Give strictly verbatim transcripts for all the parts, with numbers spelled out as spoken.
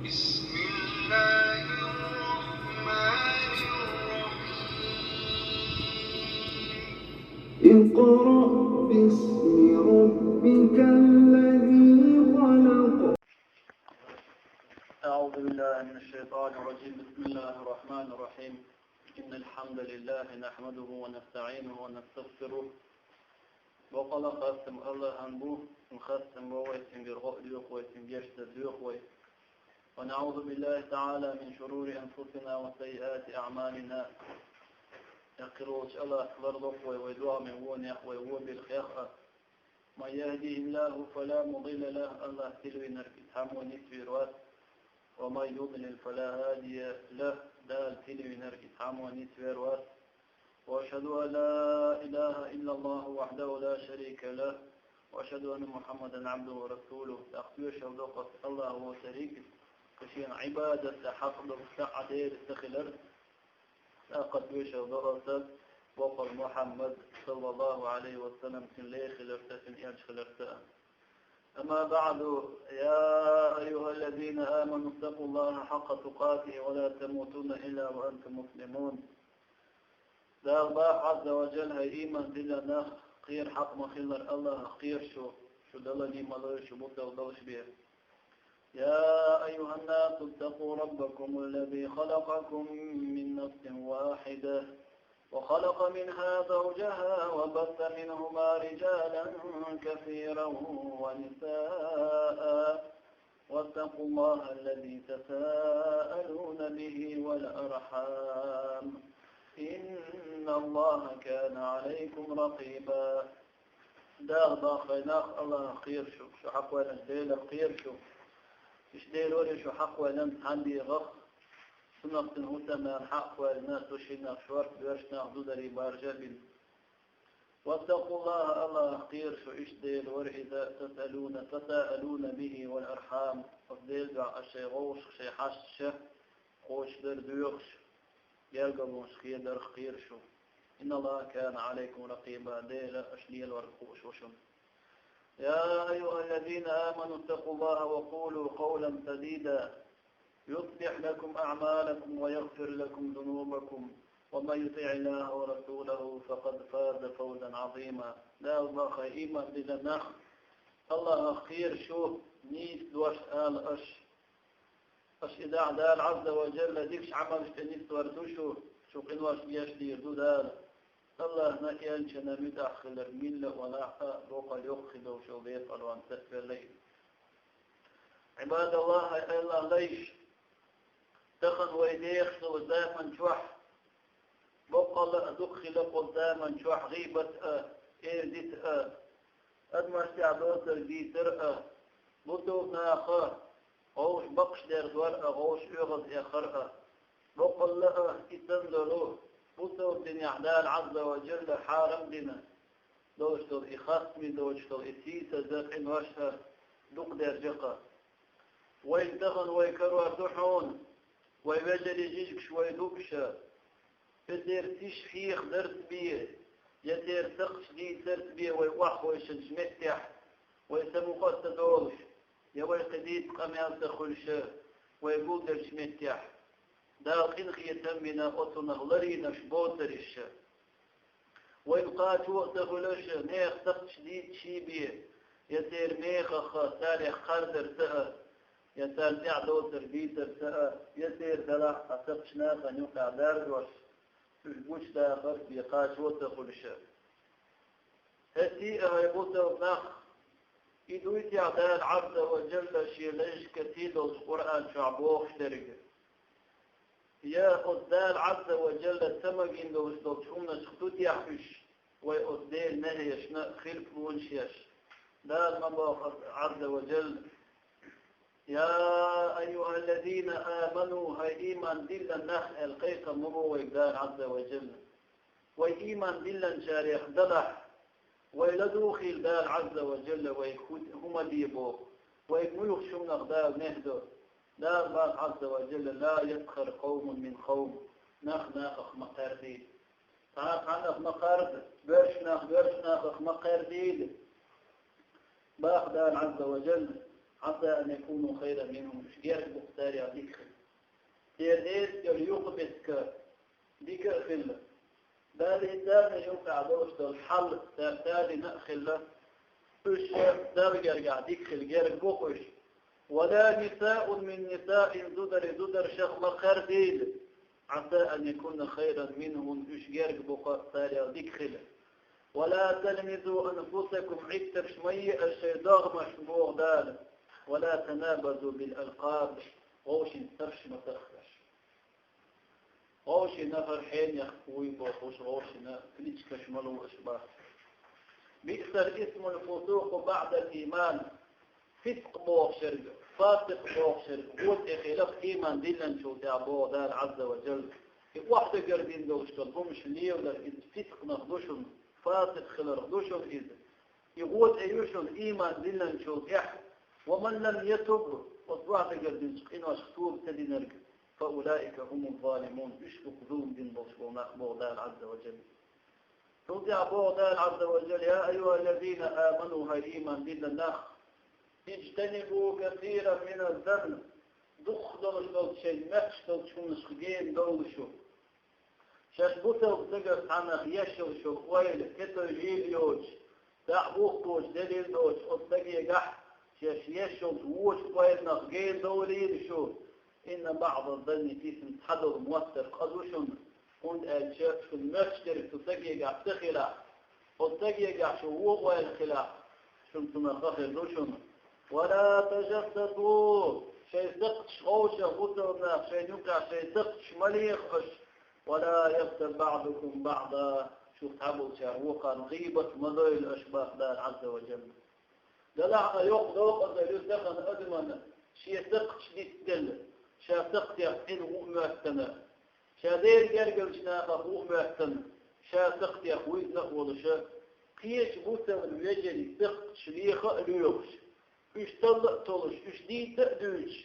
بسم الله الرحمن الرحيم. اقرأ باسم ربك الذي خلق. أعوذ بالله من الشيطان الرجيم. بسم الله الرحمن الرحيم. إن الحمد لله نحمده ونستعينه ونستغفره. Боккъала хастам Аллахӏан бу, хастам бу вай, цуьнгара гӀо а доьху вай, цуьнгара гешт а доьху вай. ونعوذ بالله تعالى من شرور أنفسنا وسيئات أعمالنا. Эккхийра волчу Аллахӏа ларло вай, вай дуьхьал вон нех, вай вон белхех а. من يهده الله فلا مضل له, Аллахӏа тилвинарг цхьаммо нисвер вац. ومن يضلل فلا هادي له, Дала тилвинарг цхьаммо нисвер вац. وأشهد أن لا إله إلا الله وحده لا شريك له، وأشهد أن محمدا عبده ورسوله. ТӀаккха тоьшалла до-кх ас Аллахӏ воцург, кху шена Ӏибадат дан хьакъ долу стаг Дела стаг хилар. ТӀаккха тоьшалла до ас боккъал Мухьаммад, саллаллаху Ӏалайхи ва саллам, цуьнан лай хилар а, цуьнан элча хилар а. أما بعد، يا أيها الذين آمنوا اتقوا الله حق تقاته ولا تموتن إلا وأنتم مسلمون. Дала боху Ӏазза ва Джалла: хӀай ийман диллина нах, кхера хьакъ ма-хиллара Аллахӏах кхера шу, шу далале ма лойла, шу бусалба долуш бен. يا أيها الناس اتقوا ربكم الذي خلقكم من نفس واحدة وخلق منها زوجها وبث منهما رجالا كثيرا ونساء واتقوا الله الذي تساءلون به والأرحام إن الله كان عليكم رقيبا. Дала боху: хӀай нах, Аллахӏах кхера шу, шу хьакхваьллинчу Делах кхера шу. Иштта Дела вара шу хьакхваьллина цхьана дегӀах, цунах цуьнан хӀусамнана хьакхваьллина, цу шиннах шорта боьрша нах, зударий, баржа а бина. واتقوا الله, Аллахӏах кхера шу, иштта Дела вара иза, تسألون، تساءلون به والأرحام, оцу Делан дуьхьа аша шайн вовшах, шайн хьашташа кхочушдар доьхуш, гергарлонаш хедарх кхера шу. إن الله كان عليكم رقيبا, Дела аша лелорг хууш ву шуна. يا أيها الذين آمنوا اتقوا الله وقولوا قولا سديدا يصلح لكم أعمالكم ويغفر لكم ذنوبكم ومن يطع الله ورسوله فقد فاز فوزا عظيما. Дала боху: хӀай ийман диллина нах, Аллахӏах кхера шу, нийса дош ала аша. Аша иза Дала Ӏазза ва Джалла дикачу Ӏамалшна тӀе нисвар ду шу, шу къинош гечдийр ду Дала. Аллахӏна а, элчанна а муьтӀахь хилар милла а валахь а, боккъал йоккха хир долуш йолу бепалонца велла иза. Ӏибадаллахь, хӀай Аллахьан лайш, тахана вай дехаш долу заман чохь, боккъалла а дукха хилла оцу заман чохь гӀийбат а, эрдит а, адамашна тӀехь доцург дийцар а, бусалба наха вовшах бакъ дерзор а, вовшах оьгӀаз эхар а, боккъалла а и санна долу бусалба динехь Дала Ӏазза ва Джалла хьарам дина долуш долу и хастаме доцуш долу и сийсаза къинош а дукха дерза-кх. Вайна тахана вай карор ду хьуна, вай вежарий, жижигаш вай дууш а, я церан сиша хьеха дарца бен, я церан сакхташ дийцарца бен вай охьахевшинчу меттехь, вай самукъа а ца долуш, я вай кхин дийца къамел ца хуьлуш а, вай гулдерчу меттехь, Дала къинхетам а бина оцунах ларийнарш боцурш а. Вайна кхачо а ца хуьлуш а, нехан сакхташ дийцаш бен, я церан мехах а, царех кхардарца а, я царна тӀехь доцург дийцарца а, я церан делахь а, сакхташ нахана юкъахь даржош, уьш гучудахарца бен кхачо а ца хуьлуш а. ХӀетте а, хӀай бусалба нах, и дуй те Дала Ӏазза ва Джалла шен лайшка сий долчу Къуръан чохь бохуш дерг? Я оцу Дала Ӏазза ва Джалла ца магийна долуш долчу хӀуманашка ду те уьш, вай оцу Делан нахьешна хилпалонаш еш? Дала ма боху Ӏазза ва Джалла: يا أيها الذين آمنوا, хӀай ийман диллина нах, аьлла кхайкхам ма бо вайга Дала Ӏазза ва Джалла. Вай ийман диллинчарех далахь, вай ладугӀийла Дала Ӏазза ва Джалла вайга хӀу-, хӀума де боху, вайга муьлхачу хӀуманах Дала нахь до. Дала боху Ӏазза ва Джалла: لا يسخر قوم من قوم, нах нахах ма кхаьрдийла. Цхьа а цхьаннах ма кхарда, боьрша нах боьрша нахах ма кхаьрдийла. Боху Дала Ӏазза ва Джалла: عسى أن يكونوا خيرا منهم, уьш герга бу-кх царех Церан эскар юха битка дика а хилла, Дала и царна юкъахь долуш долу хьал цара ца дина а хилла, уьш Далла гергахь дика хила герга бу-кх уьш. ولا نساء من نساء, зударий зударшах ма кхардийла, عسى أن يكن خيرا منهن, уьш герга бу-кх царел дика хила. ولا تلمزوا أنفسكم, Ӏиттарш ма е аша шайн догӀмашна, боху Дала. ولا تنابزوا بالألقاب, вовшийн царш ма тахка аша. Вовшийн нахара хьенех вуй бохуш, вовшийн кличкаш ма луш бац. بئس الاسم الفسوق بعد الإيمان. Фискъ бохушверг, фасикъ бохушверг, вон тӀе хиларх, ийман диллинчул тӀаьхьа, боху Дала Ӏазза ва Джалла. И охьадагардина долуш долу хӀумаш лелар, иза фискънах ду шуна, фасикъ хиларх ду шуна иза. И гӀо тӀе ю шуна ийман диллинчул тӀаьхьа. ومن لم يتب, оцу охьадагардинчу къиношка тоба ца динарг, فأولئك هم الظالمون, уьш ду-кх зулам дина болуш болу нах, боху Дала Ӏазза ва Джалла. Цул тӀаьхьа боху Дала Ӏазза ва Джалла: يا أيها الذين آمنوا, хӀай ийман диллина нах, اجتنبوا كثيرا من الظن, дукхах долуш долчу шайн моьттуш долчу хӀуманашка гена довла шу. Шаьш бусалба стагах цхьаннах еш йолуш йолу ойла, кетой жийла йоцуш, дӀа а бухкочу, делира доцуш, оцу стагегахь шаьш еш йолчу вочу ойланах гена довлийла шу. إن بعض الظن إثم, цхьадолу моттар къа ду шуна, хӀунда аьлча шуна моьттуш дерг цу стагегахь ца хилахь, оцу стагегахь шун вон ойла хилахь, шуна цунах къа хир ду шуна. ولا تجسسوا, шайн сакхташ гӀовшах, бусалба нах, шайн юкъахь шайн сакхташ ма леха аша. ولا يغتب بعضكم بعضا, шух цхьаболчара вукхарна гӀийбат ма дойла аша, боху Дала Ӏазза ва Джалла. Делахь а йоккха докъазалла ю тахана адамна шен сакхташ дицделла, ша сакхтех Ӏин ву а моьттина, ша Делан гергарчу нахах ву а моьттина, ша сакхтех вуьзна а волуш, кхечу бусалба вежарий сакхташ леха а лоьхуш, уьш талла а толуш, уьш дийца а дуьйцуш,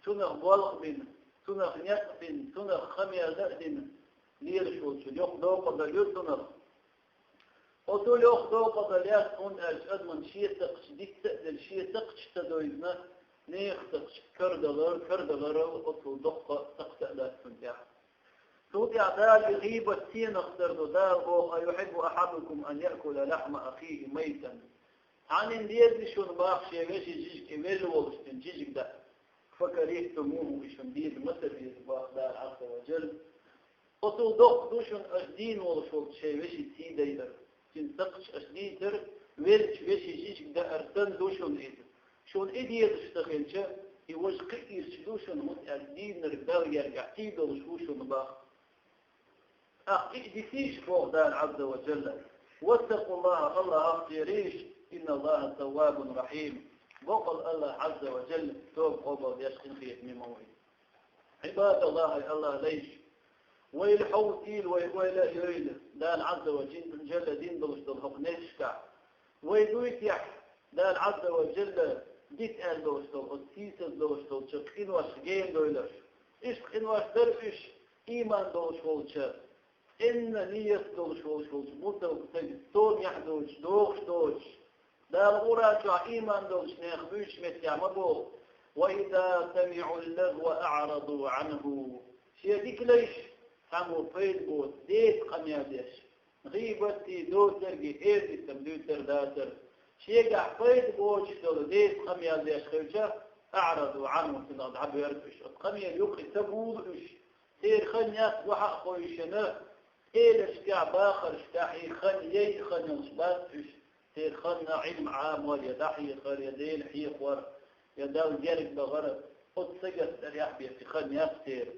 цунах болх а бина, цунах некъ а бина, цунах къамел а дина лелаш волчун йоккха докъазалла ю цунах. Оцу йоккха докъазалла яц, хӀунда аьлча адамна шен сакхташ дицца а делла, шен сакхташ ца дойзна, нехан сакхташ карадалар, карадаларал оцул доккха сакхт а дац цунна тӀехь. Цул тӀаьхьа Дала и гӀийбат цӀенах тардо, Дала боху: أيحب أحدكم أن يأكل لحم أخيه ميتا. Цхьаннан деза шуна, боху, шен вешин жижиг, и велла волуш цуьнан жижиг даа? فكرهتموه, и шуна деза ма ца деза, боху Дала Ӏазза ва Джалла. Оцул доккха ду шуна аша дийна волуш волчу шайн вешин сий дайар. Цуьнан сакхташ аша дийцар, веллачу вешин жижиг даар санна ду шуна иза. Шуна и дезаш ца хилча, и важа кхин а ирча ду шуна, хӀунда аьлча дийнарг Далла гергахь сий долуш ву шуна, боху. ТӀаккха и дисийша, боху Дала Ӏазза ва Джалла. واتقوا الله, АллахӀах кхерийша, إن الله تواب رحيم. Боккъал АллахӀ Ӏазза ва Джалла тоба къобал деш, къинхетаме ма ву. عباد الله, хӀай АллахӀан лайш, вай хьовсийла, вай ойла а йойла Дала Ӏазза ва Джин-, Джалла дина долуш долу хӀокху нехашкахь. Вай дуй техьа Дала Ӏазза ва Джалла дита аьлла долуш долу, оцу сийсаз долуш долчу къиношка гена дойлаш. Иштта къинош дара уьш ийман долуш волчу, цӀена нийят долуш волуш волчу бусалба стеган стомехь доцуш, догӀуш доцуш, Дала Къуръан чохь ийман долчу нехан буьйцучу меттехь ма боху: وإذا سمعوا اللغو أعرضوا عنه. Шен дика лайш, цхьаммо пайда боцу деца къамел деш, гӀийбатий, доцургий, эрна сиз дуьйцур дацар, шегахь пайда боцуш долу деца къамел деш хилча, أعرضوا عنه, цунах дӀабоьрзу уьш, оцу къамел юкъе ца буьйлу уьш. Церан хан яц, дуьхьа а хойшина, элашкахь, бахаршкахь и хан яй а хан йолуш бац уьш. Церан хан Ӏилма Ӏамор, я дӀахьехар, я Дела хьехор, я Далла герга дахар, оцу стеган тӀера яхь бен и хан яц церан.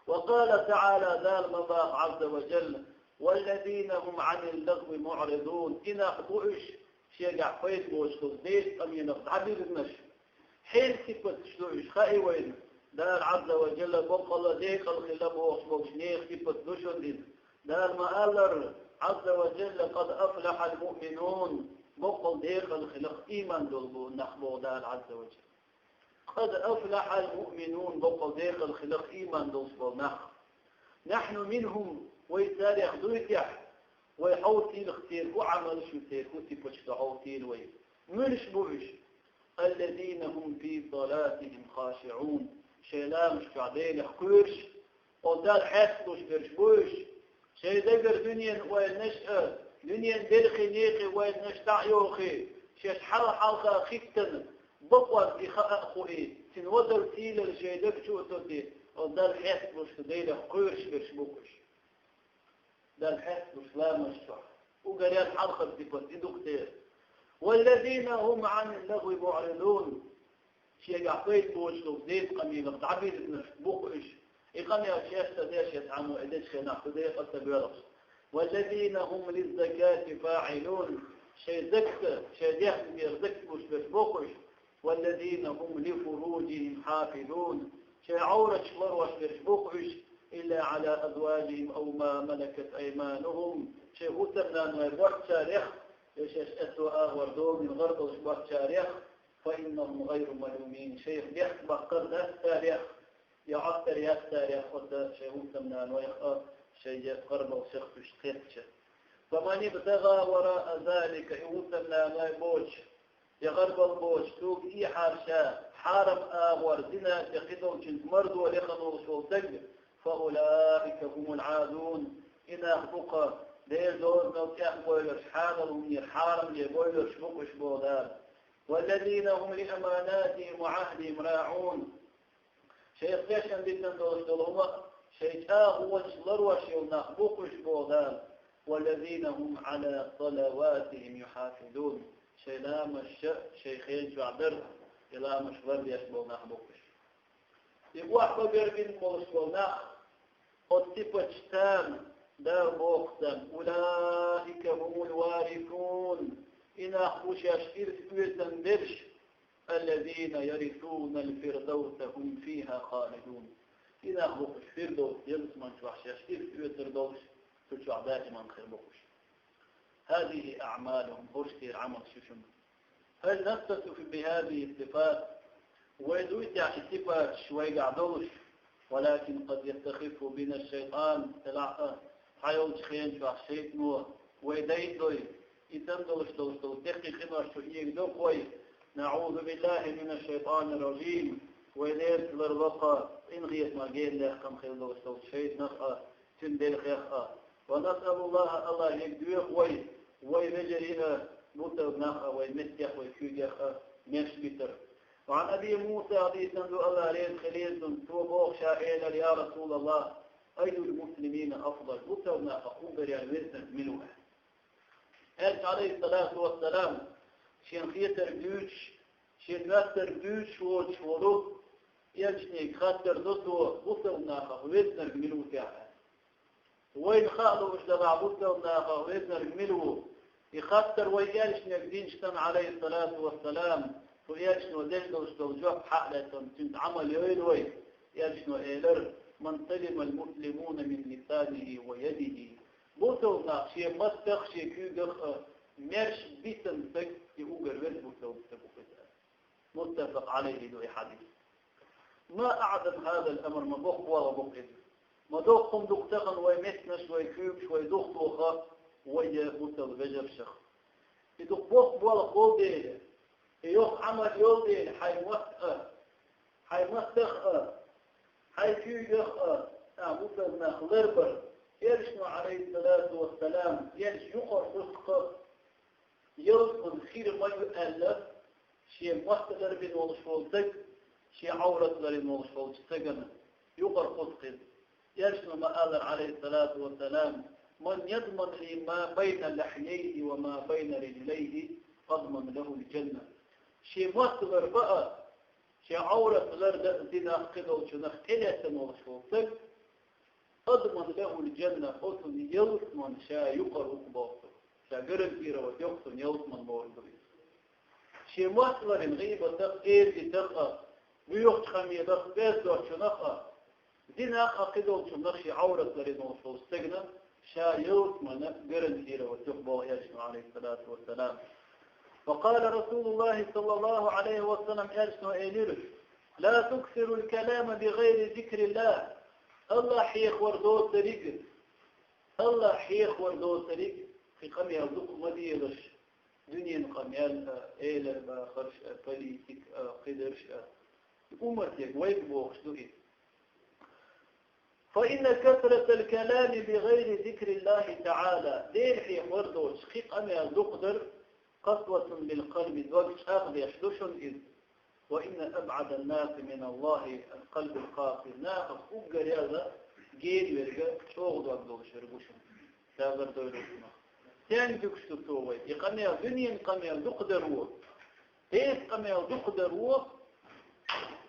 وقال تعالى, Дала ма боху Ӏазза ва Джалла: والذين هم عن اللغو معرضون. И нах бу уьш, шегахь пайда боцуш долу деца къамелах дӀабирзинарш. Хьенан сипаташ ду уьш, хаьий вайна? Дала Ӏазза ва Джалла боккъала декъала хила бохуш болчу нехан сипат ду шуна иза. Дала ма-аллара, Ӏазза ва Джалла: قد أفلح المؤمنون. Боккъала декъала хиларх ийман долу бу нах, боху Дала Ӏазза ва Джалла. قد أفلح المؤمنون, боккъала декъала хиларх ийман долуш болу нах. نحن منهم, вай царех дуй техьа, вай хьовсийла-кх, церан хӀун Ӏамалш ю, церан хӀун сипаташ ду хьовсийла вай. Муьлш бу уьш? الذين هم في صلاتهم خاشعون. шайн ламаз чохь Делах кхоьруш, оцу Далла хьесталуш берш бу уьш, шайн дагара дуьненан ойланаш а, дуьненан белхий некъий ойланаш дӀа а йохий, шаьш хьалха-хьалха хӀиттина, бакъонца и хаа а хууий, цуьнан вадалла сийлалла шайн даг чу а тоттий, оцу Далла хьесталуш, Делах кхоьруш берш бу уьш. Далла хьесталуш ламаз чохь. Уггар хьалхара сипат и ду-кх те. والذين هم عن اللغو معرضون. Шегахь пайда боцуш долу деза къамелах дӀабирзинарш бу-кх уьш. И къамел шаьш ца деш, я цхьаммо и дечу хенахь цу декъа ца боьлхуш. والذين هم للزكاة فاعلون. Шайн закат, шайн дехнера закат луш берш бу-кх уьш. والذين هم لفروجهم حافظون. Шайн Ӏовраташ ларъеш берш бу-кх уьш. إلا على أزواجهم أو ما ملكت أيمانهم. Шайн хӀусамнанойн боцчарех, я шаьш аьтту агӀор долийна гӀарбалш боцчарех, فإنهم غير ملومين. Шайх бехк баккхар дац царех, я Ӏоттар яц царех оцу шайн хӀусамнанойх а, шайн гӀарбалшах уьш кхетча. فمن ابتغى وراء ذلك, и хӀусамнаной боцуш, я гӀарбал боцуш, цуьнга эхьар ша, хьарам агӀор, зина я кхидолчуьнца марзо лехна волуш волу стаг, فأولئك هم العادون. И нах бу-кх Делан дозанал тӀехбевлларш, хьанал хӀуманера хьарам де бевлларш бу-кх уьш, боху Дала. والذين هم لأماناتهم وعهدهم راعون. Шайх тешна дитина долуш долу хӀума а, шайн чӀагӀонаш ларъеш йолу нах бу-кх уьш, боху Дала. والذين هم على صلواتهم يحافظون. Шайн ламазаш а шайн хен чохь дар, и ламазаш лардеш болу нах бу-кх уьш. И охьабахьа бина болуш болу нах, оцу сипаташ царна Дала боху царна: أولئك هم الوارثون. И нах бу шаьш ирс оьцун берш, الذين يرثون الفردوس هم فيها خالدون. И нах бу-кх уьш Фирдовс ялсамани чохь шаьш ирс оьцур долуш, цу чохь даиман хир бу-кх уьш. هذه أعمالهم, хӀорш церан Ӏамалш ю шуна. هل نتصف بهذه الصفات؟ Вай дуй те и сипаташ вайгахь долуш, ولكن قد يستخف بنا الشيطان, делахь а, цхьайолчу хен чохь шайтано вай дайдой, и санна долуш долуш долу деккхий къинош чу эгадо-кх вай. نعوذ بالله من الشيطان الرجيم. Вай Делаца ларло-кх къинхетамах гена даьккхина хила долуш долчу шайтанах а, цуьнан белхех а. ونسأل الله, АллахӀе доьху вай, вай вежарий а, бусалба нах а, вай меттех, вай куьйгех а маьрша битар. وعن أبي موسى, хьадийсина ду, АллахӀ реза хилийла цунна, цо боху, ша элира: يا رسول الله، أي المسلمين أفضل؟ Бусалба нахах уггар везанарг мила ву? Элча, Ӏалайхиссалату вассалам, шен хетарг дуьйцуш, шен моьттарг дуьйцуш воцуш волу, элчане хаттар до цо: бусалба нахах везанарг мила ву те? Вайна хаа лууш делахь, бусалба нахах везанарг мила ву? И хаттар вай элчане динчу санна, Ӏалайхиссалату вассалам, цу элчано деш долуш долу жоп хьа а лаьцна, цуьнца Ӏамал йойла вай. Элчано элира: من سلم المسلمون من لسانه ويده. Бусалба нах шен маттах а, шен куьйгах а маьрша бисина стаг, и уггар веза бусалба стаг ву иза. متفق عليه ду и хьадис. ما أعظم هذا الأمر, ма боккха болх бу-кх иза. Ма доккха хӀума ду-кх тахана вай меттанаш, вай куьйгаш, вай духатоха, вай бусалба вежаршах. И дукха боккха болх болу дела, и йоккха Ӏамал йолу дела, хьайн мотт а, хьайн маттах а, хьайн куьйгах а, а, бусалба нах ларбар. Элчано, Ӏалайхиссалату вассалам, элча юкъара кхузткъа ялсамани хир ма ю аьлла, шен мотт ларбина волуш волу стаг, шен Ӏоврат ларбина волуш волчу стагана юкъара кхузткъа иза. Элчано ма-аллара, Ӏалайхиссалату вассалам: من يضمن لي ما بين لحييه وما بين رجليه أضمن له الجنة. Шен мотт ларба а, шен Ӏоврат ларда а, зинах, кхидолчунах тӀелаьцна волуш волу стаг, أضمن له الجنة, оцунна ялсамани ша юкъара ву-кх боху. Ша гарантировать йо-кх цунна ялсамани бохург ду иза. Шен мотт ларйина гӀийбатах а, эздитах а, боьхачу къамелах а, бӀаьрг доцучунах а, зинах а, кхидолчунах шен Ӏоврат ларйина волуш волу стагана ша ялсамани гарантировать йо-кх боху Элчано, Ӏалайхиссалату вассалам. وقال رسول الله صلى الله عليه وسلم, Элчано элира: لا تكثروا الكلام بغير ذكر الله. АллахӀ хьехор доцург, АллахӀ хьехор доцург, кхин къамел дукха ма делаш, дуьненан къамел а, элар бахарш а, политика а, кхидерш а. Умматега вайга бохуш ду иза. فإن كثرة الكلام بغير ذكر الله تعالى, Дела хьехор доцуш кхин къамел дукха дар, قسوة للقلب, дог чӀагӀдеш ду шуна иза. وإن أبعد الناس من الله القلب القاسي, нахах уггар яла гена верг чӀогӀа дог долуш верг ву шуна. Дала лардойла цунах. Стенга дуьгуш ду цо вай? И къамел, дуьненан къамел дукха дар ву. Деса къамел дукха дар ву,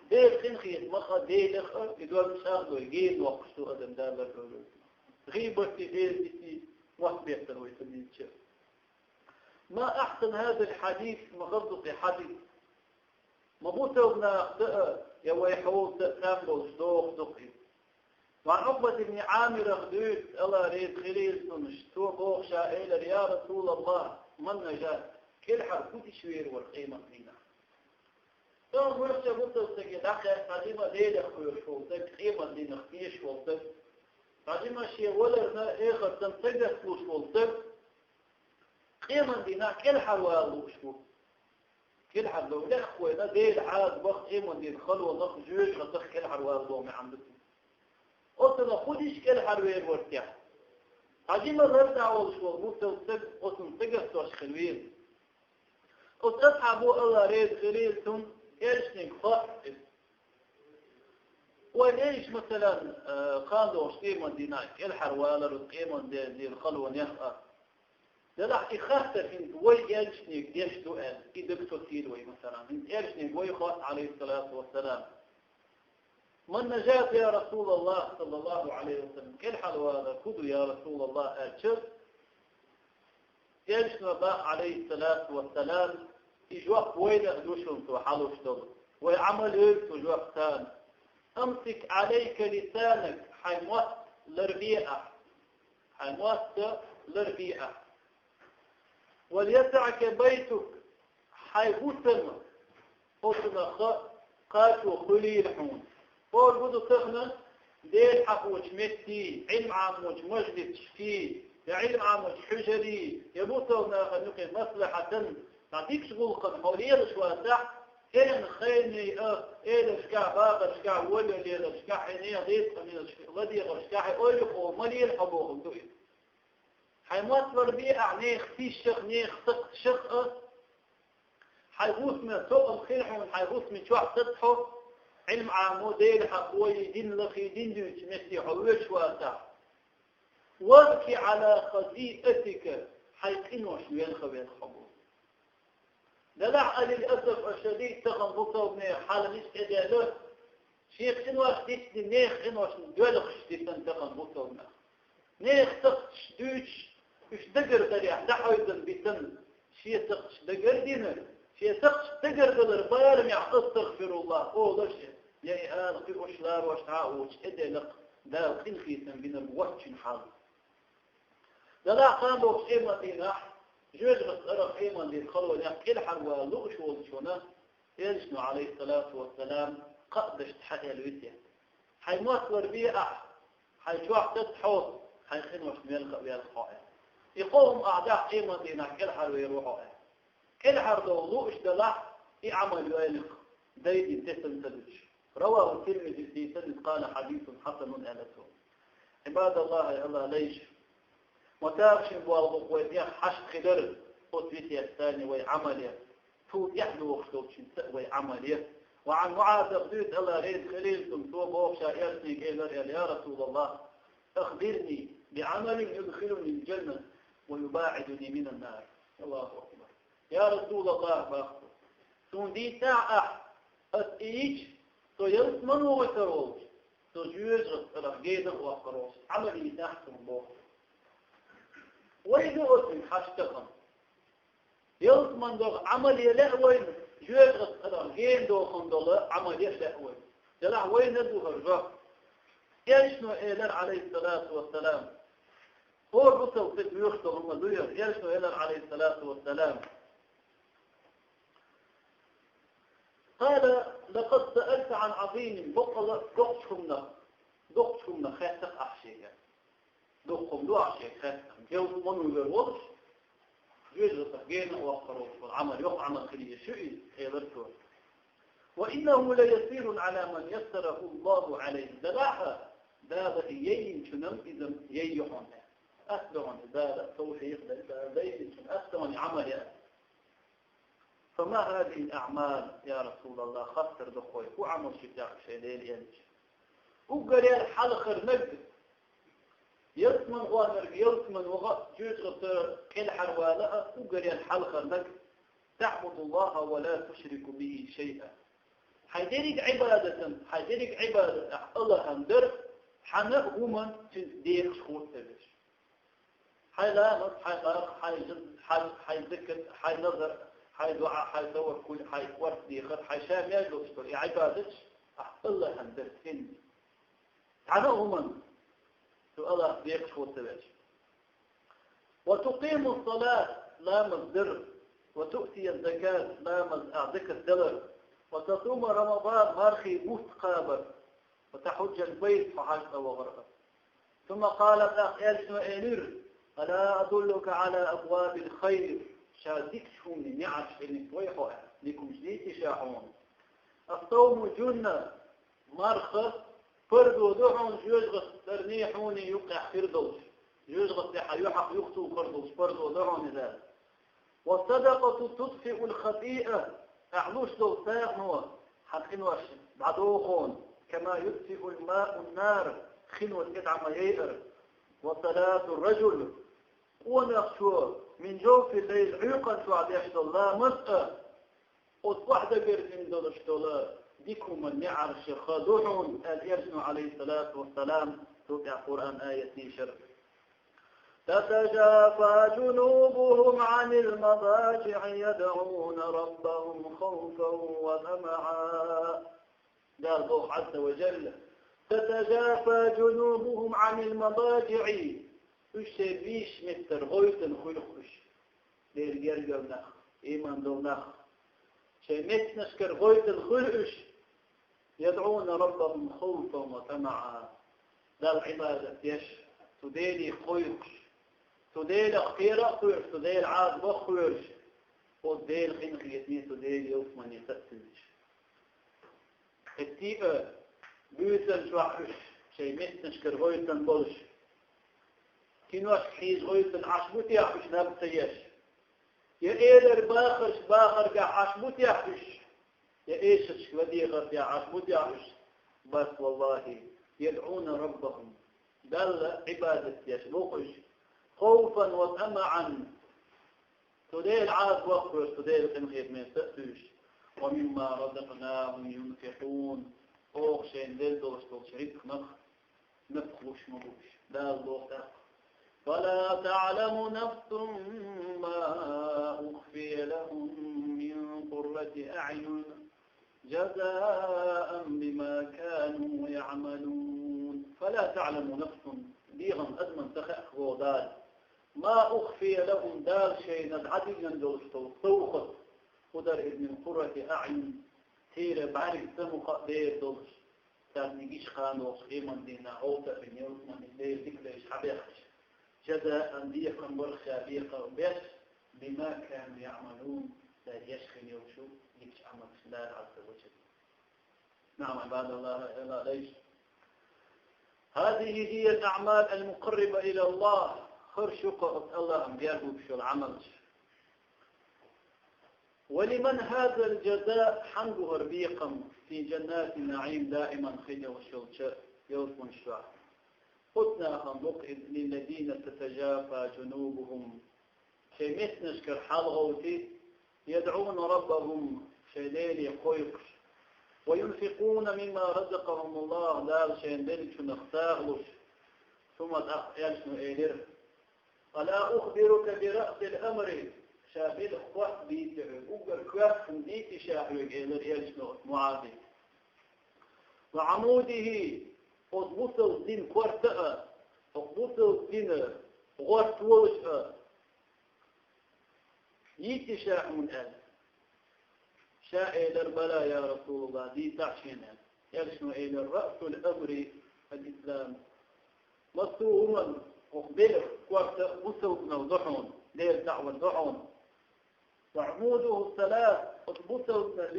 Дела къинхетамах а, Делах а и дог чӀагӀдой, гена воккхуш ду адам, Дала лардойла. ГӀийбатий, эздитий, мотт беттар вай ца дийцича. ما أحسن هذا الحديث, ма хаза ду и хьадис. Ма бусалба нахаца а, я вай хьолаца а там болуш доху дукха иза. وعن عقبة بن عامر дуьйцу, Алла реза хилийла цунна, цо боху, ша элира: يا رسول الله، ما النجاة؟ КӀелхьара хӀун дича вер вара къематдийнахь? Тахана вайша бусалба стаге дӀакхаьчча, цхьа жима Делах кхоьруш волу стаг, къематдийнах тешаш волу стаг, цхьа жима шен валарна, эхартана сагатдеш волу стаг, къематдийнахь кӀелхьарвала лууш ву. КӀелхьардовла лаьа вайна, Дела Ӏазапах, къематдийнан халонах, жоьжахатех кӀелхьарвала лууш ву. Оцунах хӀун дича кӀелхьарвер вара техьа? Цхьа жима лардан волуш волу бусалба стаг оцунна сагатдеш хилла веза. Оцу асхьабо, Алла реза хилийла цунна, элчанега хоатта иза. Вай элча, масалан, э, кхана догӀуш къематдийнахь кӀелхьарвалар, къематдийнан халонех а. Делахь и хаттар хӀинца вай элчанега деш ду аьлла, и дага тосийла вай, масалан. ХӀинца элчанега вай хоатта, Ӏалайхиссалату вассалам: من النجاة يا رسول الله, саллаллаху Ӏалайхи ва саллам, кӀелхьарвалар хӀун ду, я Расулаллах, аьлча, элчано боху, Ӏалайхиссалату вассалам, и жоп вайна а ду шуна цо хьалуш долу, вай Ӏамал йойла цу жоп царна. أمسك عليك لسانك, хьайн мотт ларбе ахь. Хьайн мотт ларбе ахь. وليسعك بيتك, хьайн хӀусам оцунах кхачо хуьлийла хьуна. Хьо гу ду тахана Дела хьахочу меттий, Ӏилма Ӏамочу мажлисашкий, я Ӏилма Ӏамочу хьуьжарий, я бусалба нахана юкъе маслахьатан, цхьа дикачу гӀуллакхана хьо лелаш вацахь, хьенан хенний а, эларшкахь, бахаршкахь, валла леларшкахь, хьайн нехан дезткъамелашкахь, ладегӀаршкахь, хьайн ойла кхо ма лела хьо бохург ду иза. Хьайн мотт ларбе ахь нехан сийсазах, нехан сакхтазах а. Хьайн хӀусаман тоам хила хьуна, хьайн хӀусаман чохь саца хьо, Ӏилма Ӏамо, Дела хьахой, дин лахий, дин дуьйцучу метте хьо воьдуш вацахь. وابك على خطيئتك, хьайн къиношна велха велха хьо боху. Делахь а, лил асаф аш-шадид, тахана бусалбанийн хьал иштта тӀедаьлла, шен къинош дитина, нехан къиношна доьлхуш дитина тахана бусалба нах. Нехан сакхташ дуьйцуш, уьш дагардарехь дӀахьевзина битина, шен сакхташ дагардина, шен сакхташ дагардалар барамехь астагфируллах олуш, я и ала кхиош ларош дӀа а воьдуш тӀеделла-кх, Дала къинхетам бинарг воцчун хьал. Делахь а, кхана догӀучу къематдийнахь, жоьжахатин арахь, къематдийнан халонех кӀелхьарвала лууш волчунна, элчано, Ӏалайхиссалату вассалам, кхаъ дашца хьаэлла ву те: хьайн мотт ларбе ахь, хьайн чохь саца хьо, хьайн къиношна велха а велха хьо, аьлла. И кхо хӀума ахь дахь, къематдийнахь кӀелхьарвер ву хьо, аьлла. КӀелхьардовла лууш делахь, и Ӏамал йойла-кх, дайдина тесна ца дуьтуш. رواه الترمذي في سند قال حديث حسن аьлла цо. عباد الله, Аллах лайш. Ма тагӀа шун болх бу-кх вай тӀех хьашт хилар оцу весетца а, вай Ӏамале, цул тӀаьхьа догӀуш долчуьнца а вай Ӏамале. وعن معاذ, дуьйцу, Аллах реза хилийла цунна, цо боху, ша элчанега элира аьлла: يا رسول الله، أخبرني بعمل يدخلني الجنة ويباعدني من النار. Аллаху акбар. Я Расулаллах, боху, суна дийцахьа ахь, аса и йича, со ялсамане вуьтур волчу, со жоьжахатин арахь гена а воккхур волчу Ӏамал йийцахьа суна, боху. Вайга оцунна хьашт тахана. Ялсамане догӀу Ӏамал ян лаьа вайна, жоьжахатин арахь гена дохун долу Ӏамал ян лаьа вайна. Делахь вайна ду хӀара жоп. Элчано элира, Ӏалайхиссалату вассалам, хӀора бусалба стаг воьхуш долу хӀума ду хӀара, элчано элира, Ӏалайхиссалату вассалам: قال: لقد سألت عن عظيم, баккъала доккхачу хӀуманах, доккхачу хӀуманах хаьттина ахь шега. Дуккха хӀума ду ахь шега хаьттина. Ялсамане вуьтур волуш, жоьжахатах гена а воккхур волуш волу Ӏамал, йоккха Ӏамал хила еза шу иза, элира цо. وإنه ليسير على من يسره الله عليه. Делахь а, Дала и яйинчунна иза яй ю хьуна. Ас ду хьуна, Дала тавфикъ даьд, Дала дайинчун ас ду хьуна Ӏамал яр. فما هذه الأعمال يا رسول الله, хаттар ду хьуна, хӀун Ӏамал шу тӀехь шайн Дела элча? Уггаре хьалхарнаг, ялсман гӀоанарг ялсман ваха, жоьжахатех кӀелхьарвала а, уггаре хьалхарнаг: تعبد الله ولا تشرك به شيئا. Хьайн деррига Ӏибадатан, хьайн деррига Ӏибадат ахь АллахӀан дар, хьан а хӀуман цуьнца декъаш хӀума ца веш. Хьайн ламаз, хьайн марха, хьайн жин-, хьайн, хьайн закат, хьайн назар, хьайн дуӀа, хьайн таваккул, хьайн кӀордехар, хьайн ша мел долуш долу и Ӏибадаташ ахь АллахӀан дар цуьнца. Цхьана а хӀуман цу АллахӀах декъаш хӀума ца веш. وتقيم الصلاة, ламаз дар, وتؤتي الزكاة, ламаз а закат далар, وتصوم رمضان, мархий бутт кхабар, وتحج البيت, хьо хьаьж цӀа вахар а. ثم قال, тӀаккха элчано элира: ألا أدلك على أبواب الخير, ша дикачу хӀуманийн неӀарш хилийта вай хьо, дика хӀумнаш дийций ша хьуна? الصوم جنة, марха пардо ду хьуна, жоьжахатарний хьуний юккъехь хир долуш, жоьжахатехь юьхьах юхатухур долуш пардо ду хьуна иза. والصدقة تطفئ الخطيئة, ахь луш долу сагӀано хьан къинош дӀадоху хьуна, كما يطفئ الماء النار, хино цӀе дӀа ма яйъара. وصلاة الرجل, къонахчо, من جوف الليل, Ӏуьйкъан чохь деш долу ламаз а, оцу охьадагардина долуш долу дика хӀуманийн неӀаршах ду хьуна, аьлла элчано, Ӏалайхиссалату вассалам, цул тӀаьхьа Къуръан аят дийшира. تتجافى جنوبهم عن المضاجع يدعون ربهم خوفا وطمعا. Дала боху, Ӏазза ва Жалла: تتجافى جنوبهم عن المضاجع. Уьш шайн бийшачу меттара гӀойтина хуьлу уьш. Дера гергара нах, иман долу нах, шайн меттанашкара гӀойтина хуьлу уьш. يدعون ربهم خوفا وطمعا. Далла Ӏибадат деш, цу Деле кхойкхуш, цу Делах кхера а кхоьруш, цу Делан Ӏазапах а кхоьруш, оцу Делан къинхетаме, цу Делан ялсамане са а севзаш. Кхетий а, буьйсанна чохь уьш шайн меттанашкара гӀойтина болуш, киношка хьийза гӀойтина Ӏаш бу техь уьш наб ца еш? Я элира бахарш бахаргахь Ӏаш бу техь уьш? Я эшаршка ладегӀар дехь Ӏаш бу техь уьш? Бас, валлахӀи, يدعون ربهم, Далла Ӏибадат деш боху уьш, خوفا وطمعا, цу Делан Ӏазапах а кхоьруш, цу Делан къинхетаме са а туьйсуш, ومما رزقناهم ينفقون, оха шайна делла долуш долчу рицкъанах напха луш ма бу уьш. Дала боху тӀаккха: فلا تعلم نفس ما أخفي لهم من قرة أعين جزاء بما كانوا يعملون. فلا تعلم نفس, бегӀан адамна ца хаьа боху Дала, ما أخفي لهم, Дала шайна дӀадиллина долуш долу совгӀат, хӀун дара иза, من قرة أعين, церан бӀаьрган самукъа а бер долуш, царна гича кхана долуш, къематдийнахь гӀовта а бина, ялсамане Дела дика дайша хьабаьхкича, جزاء, бекхам барх ша бекхам беш, بما كانوا يعملون, цара еш хин йолчу дикачу Ӏамалшна, Дала Ӏазза ва Жалла. نعم، عباد الله، ألا ليش؟ هذه هي الأعمال المقربة إلى الله. Хир шу кху оцу АллахӀан бер бу уьш йолу Ӏамалш. ولمن هذا الجزاء, хьан бу хӀара бекхам, في جنات النعيم, даиман хир йолуш йолчу ялсаманаш чохь? Оцу нахана бу-кх иза, للذين تتجافى جنوبهم, шайн меттанашкара хьалагӀовти, يدعون ربهم, шайн Деле кхойкхуш, وينفقون مما رزقهم الله, Дала шайна деллачунах сагӀа луш. Цуьнан тӀаккха элчано элира: ألا أخبرك برأس الأمر, ша белхан корта дийций хьоьга, уггар коьрта хӀума дийций ша хьоьга, элира элчано оцу МуӀазе. وعموده, оцу бусалба динан корта а, оцу бусалба динан гӀорта волуш а йийций ша хьуна аьлла. Ша элира: بلى يا رسول الله, дийцахь шена аьлла. Элчано элира: رأس الأمر الإسلام. Массо а хӀуманан оцу белхан корта бусалбанал ду хьуна, Делан даӀват ду хьуна. وعموده الصلاة, оцу бусалбанан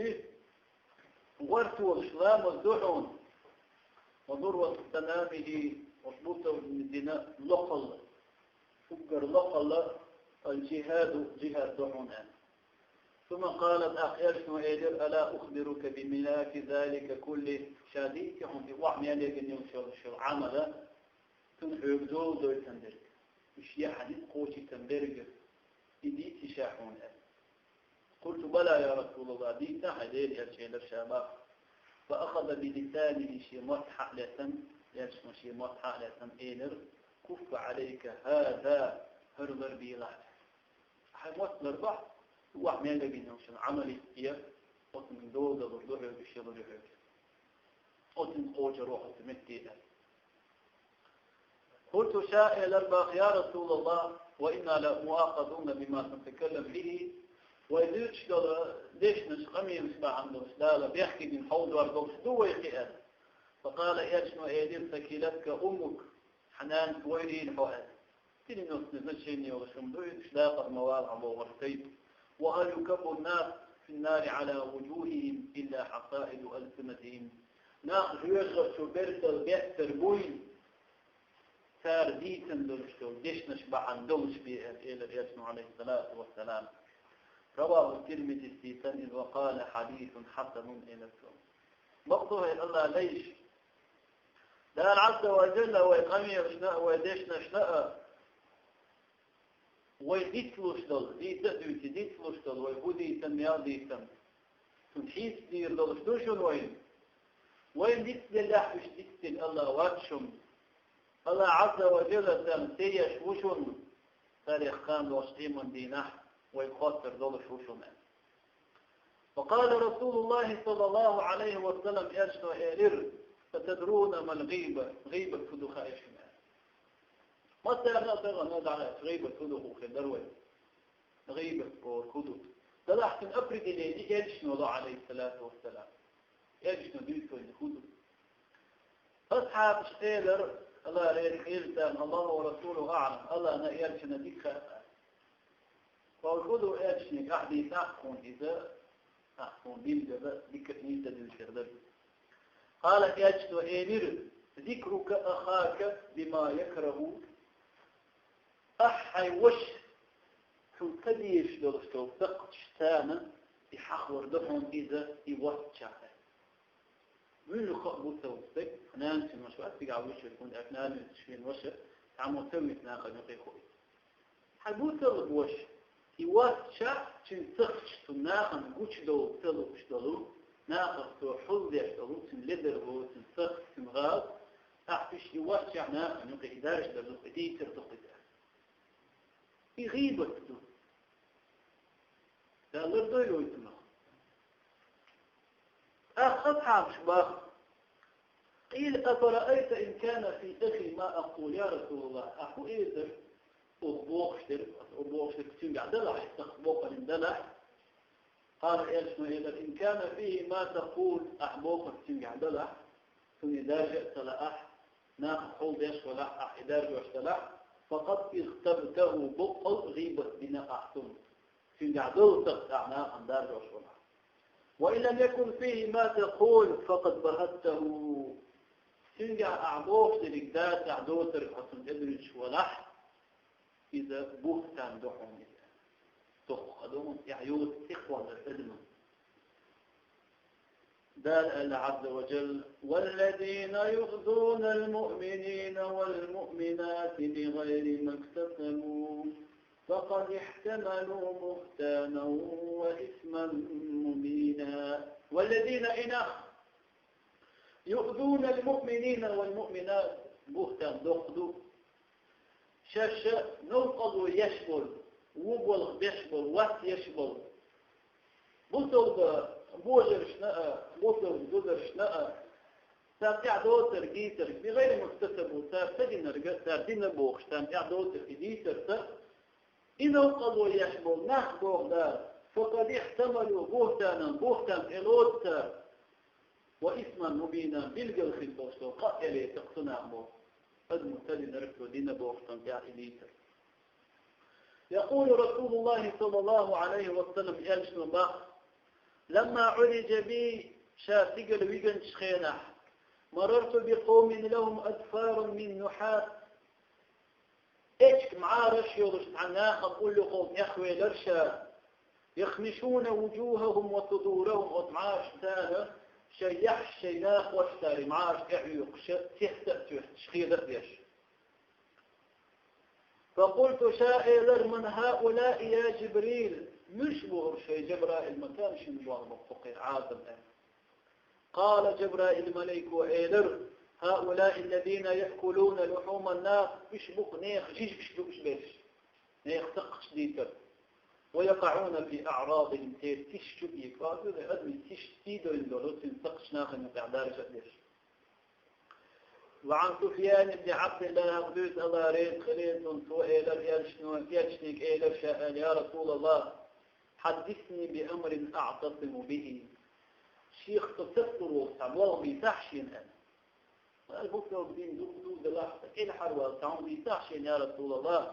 ГӀортолуш ламаз ду хьуна, ва зурвату санамихӀи, ва буталла дина локхалла, уггар локхалла, ал-джихӀаду, джихӀад ду хьуна аьнна. ثم قال, тӀаккха элчано элира: «ألا أخبرك بملاك ذلك كله؟» Ша дийций хьуна и охьа мел ергина йолчу Ӏамала, цунна хьоьга дола дойтан дерг, уьш яхьаниг кхочийтан берг, и дийций ша хьуна аьлла. قلت: بلى يا رسول الله, дийцина хьайн, Делан элча, элира ша бах. فأخذ بلسانه, шен мотт хьа а лаьцна, элчано шен мотт хьа а лаьцна элира: كف عليك هذا, хӀара лар белахь. Хьайн мотт ларбахь, охьа мел ергина йолчун Ӏамал йитте, оцунна дола далур ду хьоьга, уьш ялур ю хьоьга. Оцунна кхочур ву хьо цу метте аьлла. قلت, ша элира бах: يا رسول الله، وإنا لمؤاخذون بما نتكلم به. Вай дуьйцуш долу дешнаш, къамелаш бахьана долуш Дала бехке дина хьовзор долуш ду вай кхин аьлла. فقال, элчано элира: ثكلتك أمك, хьан нанас войрийна хьо аьлла. Переносное значение йолуш хӀума ду иза, уьш дакъа ма вала хьан бохург тайпа. وهل يكب الناس في النار على وجوههم إلا حصائد ألسنتهم. Нах жоьжахати чу бертал беттар буй, цара дийцина долуш долу дешнаш бахьана долуш бен, элира элчано, عليه الصلاة والسلام. رواه الترمذي, дийцина иза, وقال: حديث حسن, элира цо. Бакъду хӀай АллахӀ лайш, Дала Ӏазза ва Джалла вай къамелашна а, вай дешнашна а, вай дицлуш долу, дийца а дуьйций, дицлуш долу, вай хӀун дийцина, мел дийцина, цунна хьийца дийр долуш ду шуна вайна. Вайна дицделлехь, уьш дицделла АллахӀ вац шуна. АллахӀ Ӏазза ва Джалла царна тӀееш ву шуна, царех кхана долуш Ӏеман дийнахь вайга хоттур долуш ву шуна. وقال رسول الله صلى الله عليه وسلم, элчано элира: أتدرون ما الغيبة؟ ГӀийбат хӀун ду хаьий шуна? Массарна а тахана дӀахаьттича, гӀийбат хӀун ду хир дара вайна. ГӀийбат бохург хӀун ду? Делахь цуьнан определение элчано ло, عليه الصلاة والسلام. Элчано дуьйцу вайна хӀун ду. Асхьабаша элира, АллахӀ реза хуьлда царна, الله ورسوله أعلم, АллахӀна а, элчанна а дика хаьа. Кхол хӀун ду, элчане ахь дийцахь тхуна иза, ахь тхуна билггала дика а, нийса а дуьйцур дара. قال, элчано элира: ذكرك أخاك بما يكره. Ахь хьайн ваша, хьуна ца дезаш долуш долу сакхташ царна и хьахор ду хьуна иза, и воццушехь. Муьлхха а бу ца ву стаг, нана цуьнан ваша вац, цигахь вуьйцуш верг, хӀунда аьлча нана вуьйцуш верг ваша, цхьаммо ца вуьйцу нахана юкъе хуийта. Хьан бу ца луш ваша? И воццушехь, цуьнан сакхташ цу нахана гучудовла ца лууш долу, нахах цо хьулдеш долу, цуьнан ледарло, цуьнан сакхт, цуьнан гӀалат, ахь уьш и воццушехь нахана юкъе и даржадар ду-кх, и дийцар ду-кх иза. И гӀийбат ду. Далла дойла вай цунах. ТӀаккха асхьабаша бах: قيل: أفرأيت إن كان في أخي ما أقول يا رسول الله؟ Ахь хӀун эцар, оха бохуш дерг, оха бохуш дерг цуьнгахь далахь, сакхт боккъалла далахь? قال, элчано элира: إن كان فيه ما تقول, ахь бохург цуьнгахь далахь, цунна и даржа а ца лаахь, нахах хьулдеш а валахь, ахь и даржош далахь, فقد اغتبته, боккъал гӀийбат дина ахь цунна. Цуьнгахь долу сакхт ахь нахана даржош валахь. وإن لم يكن فيه ما تقول فقد بهته. Цуьнгахь ахь бохуш дерг дацахь, доцург хьо цунна тӀедуьйцуш валахь, иза буьхтан ду хьуна иза. Доккха ду хьуна, тӀехь йоцу тӀекхоллар адаман. Дала аьлла, عز وجل: والذين يؤذون المؤمنين والمؤمنات بغير ما اكتسبوا فقد احتملوا بهتانا وإثما مبينا. والذين, и нах, يؤذون المؤمنين والمؤمنات, буьхтан доккха ду. Шаьш новкъарло еш болу, вон болх беш болу, вац еш болу. Бусалба божаршна а, бусалба зударшна а, цара тӀехь доцург, дийцург, بغير ما اكتسبوا, цара ца динарг, цара дина бохуш, царна тӀехь доцург и дийцарца, и новкъарло еш болу нах, боху Дала, فقد احتملوا بهتانا, буьхтан тӀелоцу цара, وإثما مبينا, билггал хила долуш долу къа а тӀелеци-кх цу наха, боху. Адамо ца динарг цо дина бохуш, царна тӀехь и дийцар. يقول رسول الله صلى الله عليه وسلم, элчано бах: لما عرج بي ша стигала виганчу хенахь: مررت بقوم لهم أظفار من نحاس. Эчиг мӀараш йолуш цхьа нахана уллохула тӀехвелира ша. يخمشون وجوههم وصدورهم, оцу мӀарашца шайн яххьаш, шайн накхош цара и мӀараш тӀехьоькхуш, цец а тоьттуш, хеда а деш. فقلت, ша элира: من هؤلاء يا جبريل؟ Муьлш бу хӀара шайн Жабраил, ма тан шина боху боху кху кхин Ӏазам аьлла. قال جبرائيل, малайко элира: هؤلاء الذين يأكلون لحوم الناس, уьш бу-кх нехан жижигаш дууш берш, нехан сакхташ дийцар. ويقعون في أعراضهم, церан тиша чу а экъа, адамийн тиша сий долуш долу, цуьнан сакхташ нахана юкъахь даржа а деш. وعن سفيان بن عبد الله, Абу Дуза, Алла реза хуьлийла цунна, цо элира, элчано, элчане элира ша аьлла: يا رسول الله, حدثني بأمر أعتصم به. Шех со ца кхур волу цхьа болх бийцахь шена аьлла. Аса бусалба дин дукха ду делахь, аса кӀелхьарвала цхьа хӀума дийцахь шена, я Расулаллах.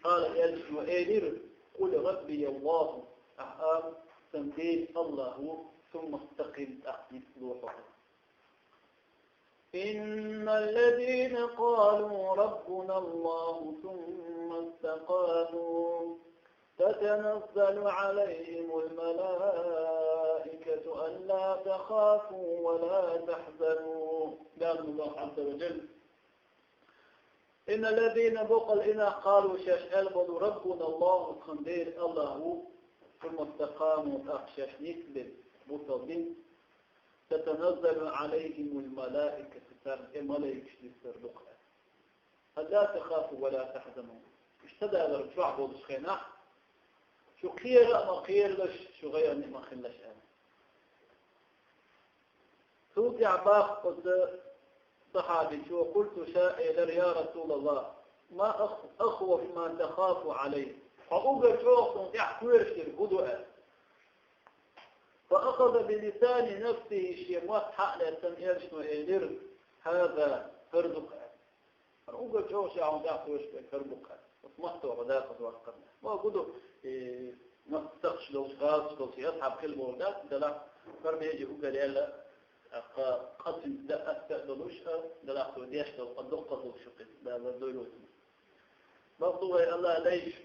قال, элчано элира: قل ربي الله, ахьа ала: сан Дела Аллах ву, ثم استقم, тӀаккха ницкъ ло хьо. إن الذين قالوا ربنا الله ثم استقاموا تتنزل عليهم الملائكة ألا تخافوا ولا تحزنوا. Дала Аллах Азза ва Джалла: إن الذين, боккъал и нах, قالوا, шаьш аьлла болу: ربنا الله, тхан Дела Аллах ву, ثم استقاموا, тӀаккха шаьш ницкъ бина, бусалба дин, تتنزل عليهم الملائكة, царна тӀе малайкаш диссар ду-кх аьлла. ألا تخافوا ولا تحزنوا. Уьш ца далар чохь болчу хенахь, шу кхера а ма кхералаш, шу гӀайгӀане а ма хилалаш аьлла. Цул тӀаьхьа боху оцу сахьабичо: قلت, ша элира: يا رسول الله, ما أخ-, أخوف ما تخاف عليه. Хьо уггар чӀогӀа суна тӀехь коьртаниг хӀун ду аьлла. فأخذ بلسان نفسه, шен мотт схьа а лаьцна, элчано элира: هذا, хӀара ду-кх аьлла. ХӀара уггар чӀогӀа ша хьуна тӀехь кхоьруш дерг хӀара бу-кх аьлла. Оцу маттах дакъаза ваккхарна. Ма хӀун ду, и, массо а сакхташ долуш, гӀазоташ долуш, и асхьаб хилла бохург дац, делахь, хӀара меже уггар яьлла, тӀаккха къа цуьнца дан атта а долуш а, делахь цо деш долу къа доккха а долуш ю-кх иза, Дала лардойла цунна. Бакъду вай, Аллах лайша,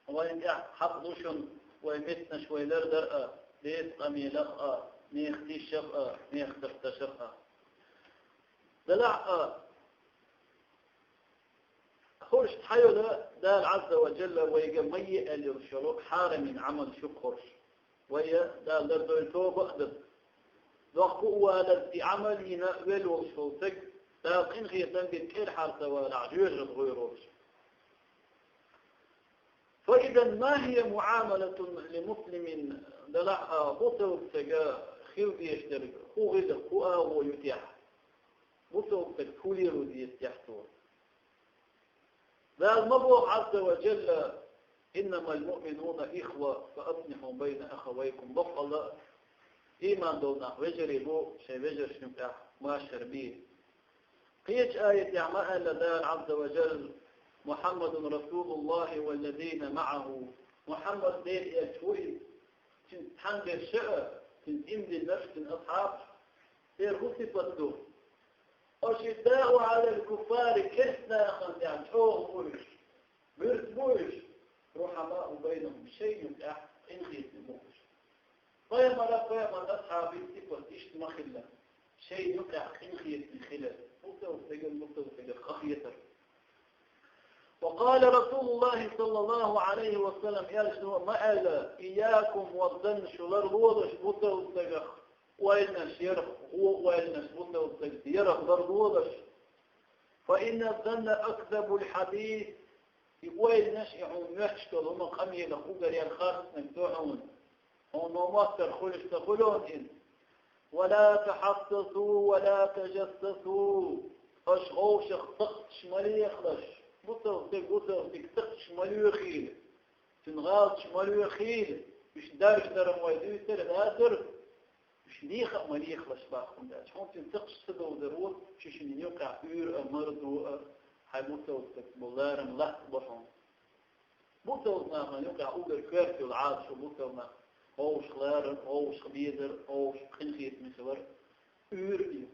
вайна тӀехь хьакъ ду шуна, вай меттанаш вай лардар а, дезткъамелах а, нехан тишах а, нехан дасташах а. Делахь а, хӀорш цхьайолу, Дала Азза ва Джалла вайга ма е аьлла йолуш йолу хьарамийн Ӏамал шу хӀорш. Вай Дала лардойла тоба а дан. Доккха а валар и Ӏамал йина а велла волуш волу стаг, Дала къинхетам бина кӀелхьара ца валахь, жоьжахатин гӀоьрта волуш. فإذا ما هي معاملة لمسلم, делахь а, бусалба стага хила дезаш дерг хӀун гӀиллакх, хӀун агӀо ю техьа? Бусалба стаг хӀун лело деза техьа цо? Дала ма боху Азза ва Джалла: إنما المؤمنون إخوة فأصلحوا بين أخويكم. Баккъалла а, ийман долу нах вежарий бу, шайн вежаршна юкъахь машар бе. Кхечу аятехь ма аьлла Дала Азза ва Джалла: محمد رسول الله والذين معه. Мухьаммад Делан элча ву иза, цуьнца цхьаьна берш а, цуьнца иман диллинарш а, цуьнан асхьабаш. Церан хӀун сипат ду? أشداء على الكفار, керста нахана тӀехь чӀогӀа бу уьш, буьрса бу уьш, رحماء بينهم, шайна юкъахь къинхетаме бу уьш. Пайхамар а, пайхамаран асхьабийн сипат иштта ма хилла, шайна юкъахь къинхетаме хилар, бусалба стеган бусалба стегах къахетар. وقال رسول الله صلى الله عليه وسلم, элчано ма аьлла: إياكم والظن, шу ларлолаш бусалба стагах ойланаш ярах, вон ойланаш бусалба стагах ярах ларлолаш. فإن الظن أكذب الحديث. И ойланаш, и хьуна моьттуш долу хӀума къамелах уггар яра харцниг ду хьуна. Хьуна ма моттара хуьлуш ца хуьлу иза. ولا تحسسوا ولا تجسسوا. Аша ховшах сакхташ ма лехалаш. Бусалба стаг бусалба стеган сакхташ ма лоьхийла. Цуьнан гӀалаташ ма лоьхийла. Уьш даржа даран вай дуьйцура, дацара. Уьш леха а ма лехалаш боху, хӀунда аьлча хьуна цуьнан сакхташ ца довзар ву, шу шуна юкъахь уьйр а, марзо а, хьайн бусалба стаг болу ларам лаьцна бу хьуна. Бусалба нахана юкъахь уггар коьрта йолу Ӏадат шу бусалба нах. вовшах ларар, вовшах безар, вовшах къинхетаме хилар, уьйр а ю.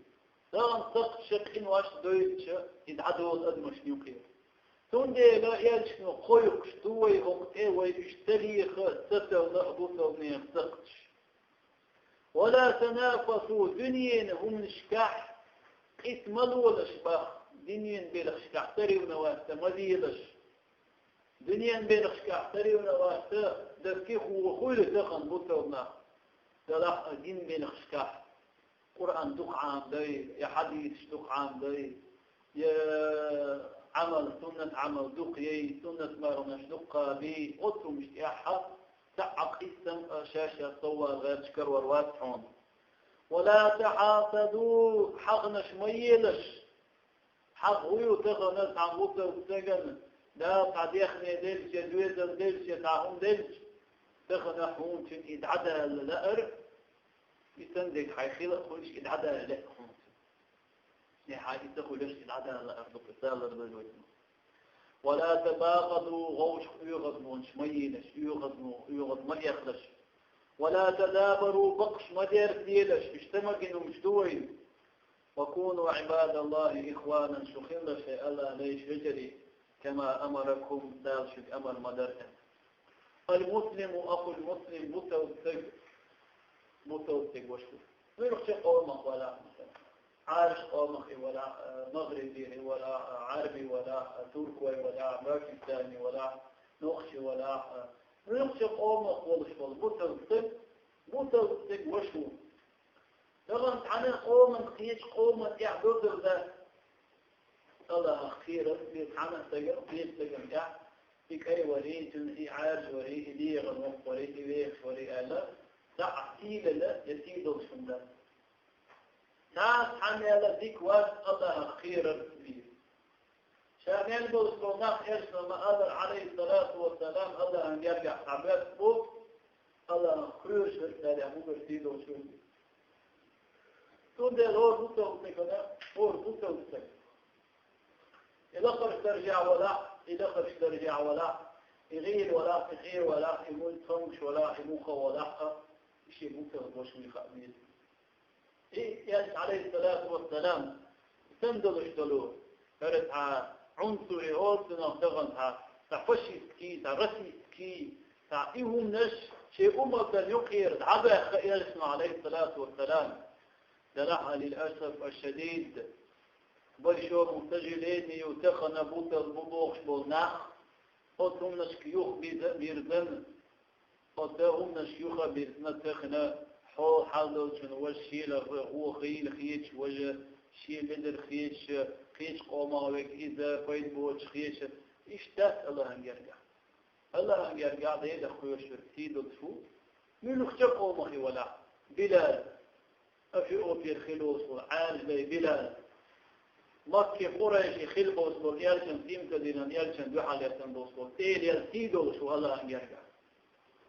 Тахана сакхташ къинош дойдуча, и дӀадола адамашна юкъера. Цундела аьлча, кхойкхуш ду вай хӀокху тӀе, вай уьш ца леха, ца талла а бусалба нехан сакхташ. «ولا تنافسوا», дуьненан хӀуманашкахь къиса ма лолаш боху, дуьненан белхашкахь соревноваться ма лелаш. Дуьненан белхашкахь соревноваться, дерриге а хӀума хуьлу тахана бусалба нах, делахь а динан белхашкахь. Къуръан дукха Ӏамадай, я хьадисаш дукха Ӏамадай, я Ӏамал, суннат Ӏамал дукха яй, суннат марханаш дукха кхаби, оцу хӀуманаш тӀехь цхьа а къиса а ша-ша соввала гӀерташ карор вац хьуна. «ولا تحاسدوا», хьагӀнаш ма елаш. ХьагӀ хӀун ю тахана, цхьана бусалба стагана Дала цхьа дехне делча, я доьзал делча, я цхьа хӀума делча, тахана хьуна цуьнан и дӀадала лаар, и санна дерг хьайн хила а хуьлуш, и дӀадала лаьа хьуна цуьнан. Шен хьайн и ца хуьлуш, и дӀадала лаар ду-кх, Дала лардойла вай цунах. «ولا تباغضوا», вовшах оьгӀазлонаш ма елаш, оьгӀазло, оьгӀаз ма эхлаш. «ولا تدابروا», бакъ ма дерзаделаш, уьш ца магийна хӀуманаш ду вайна. «وكونوا عباد الله إخوانا», шу хилалаш, хӀай АллахӀан лайш, вежарий, «كما أمركم», Дала шуьга амар ма дарра. «المسلم أخو المسلم», бусалба стаг бусалба стеган ваша ву. Муьлххачу къомах валахь, масала, Ӏаьржачу къомах и валахь, магӀарибера и валахь, Ӏаьрби валахь, туркой валахь, пакистани валахь, нохчи валахь, муьлххачу къомах волуш волу бусалба стаг бусалба стеган ваша ву. Тахана цхьана къоман кхечу къоман тӀехь дозалла АллахӀах кхерар, и цхьана а стагана, кхечу стагана тӀехь, и кӀай варий, цуьнан и Ӏаьржа варий, и дегӀан воккха варий, и вехаш варий аьлла, цхьа а сийлалла я сий долуш хӀума дац. Цхьа а цхьаннел а дика вац АллахӀах кхерар бийр. Ша мел болуш болу нах, элчано ма-аллара, Ӏалайхиссалату вассалам, АллахӀан гергахь цхьа бес бу, АллахӀах кхоьруш верг царех вугар сий долуш ву. Цундела хӀора бусалба стагана, хӀора бусалба стаг, и лакхарчу даржехь валахь, и лакхарчу даржехь валахь, и гӀийла валахь, и къе валахь, и муьлхха тхоьгуш валахь, и муьлхха валахь а, и шен бусалба ваша вуй хаа веза. И элча, Ӏалайхиссалату вассалам, сан долуш долу, хӀара цхьа Ӏунсури оццунах тахана цхьа, цхьа фашистский, цхьа расистский, цхьа и хӀуманаш шен умматан юкъера дӀабаьхна элчано, Ӏалайхиссалату вассалам. Делахь а, лил-асаф аш-шадид, большому сожалению, тахана бусалба бу бохуш болу нах, оцу хӀуманашка юхабирзина, оцу хӀуманашка юхабирзина тахана, хьо хьал долчун важа шелахь гӀо хилла хеташ, важа шен бедар хеташ, кхечу къомах верг иза пайда боцуш хеташ, иштта дац АллахӀан гергахь. АллахӀан гергахь Делах кхоьруш верг сий долуш ву, муьлххачу къомах и валахь, Билал, Эфиопера хилла волуш волу Ӏаьржа дай Билал, Макке къурайши хилла болуш болу, элчанца иман диллина, элчанна дуьхьал лаьттина болуш болу, цӀе лелла сий долуш ву АллахӀан гергахь.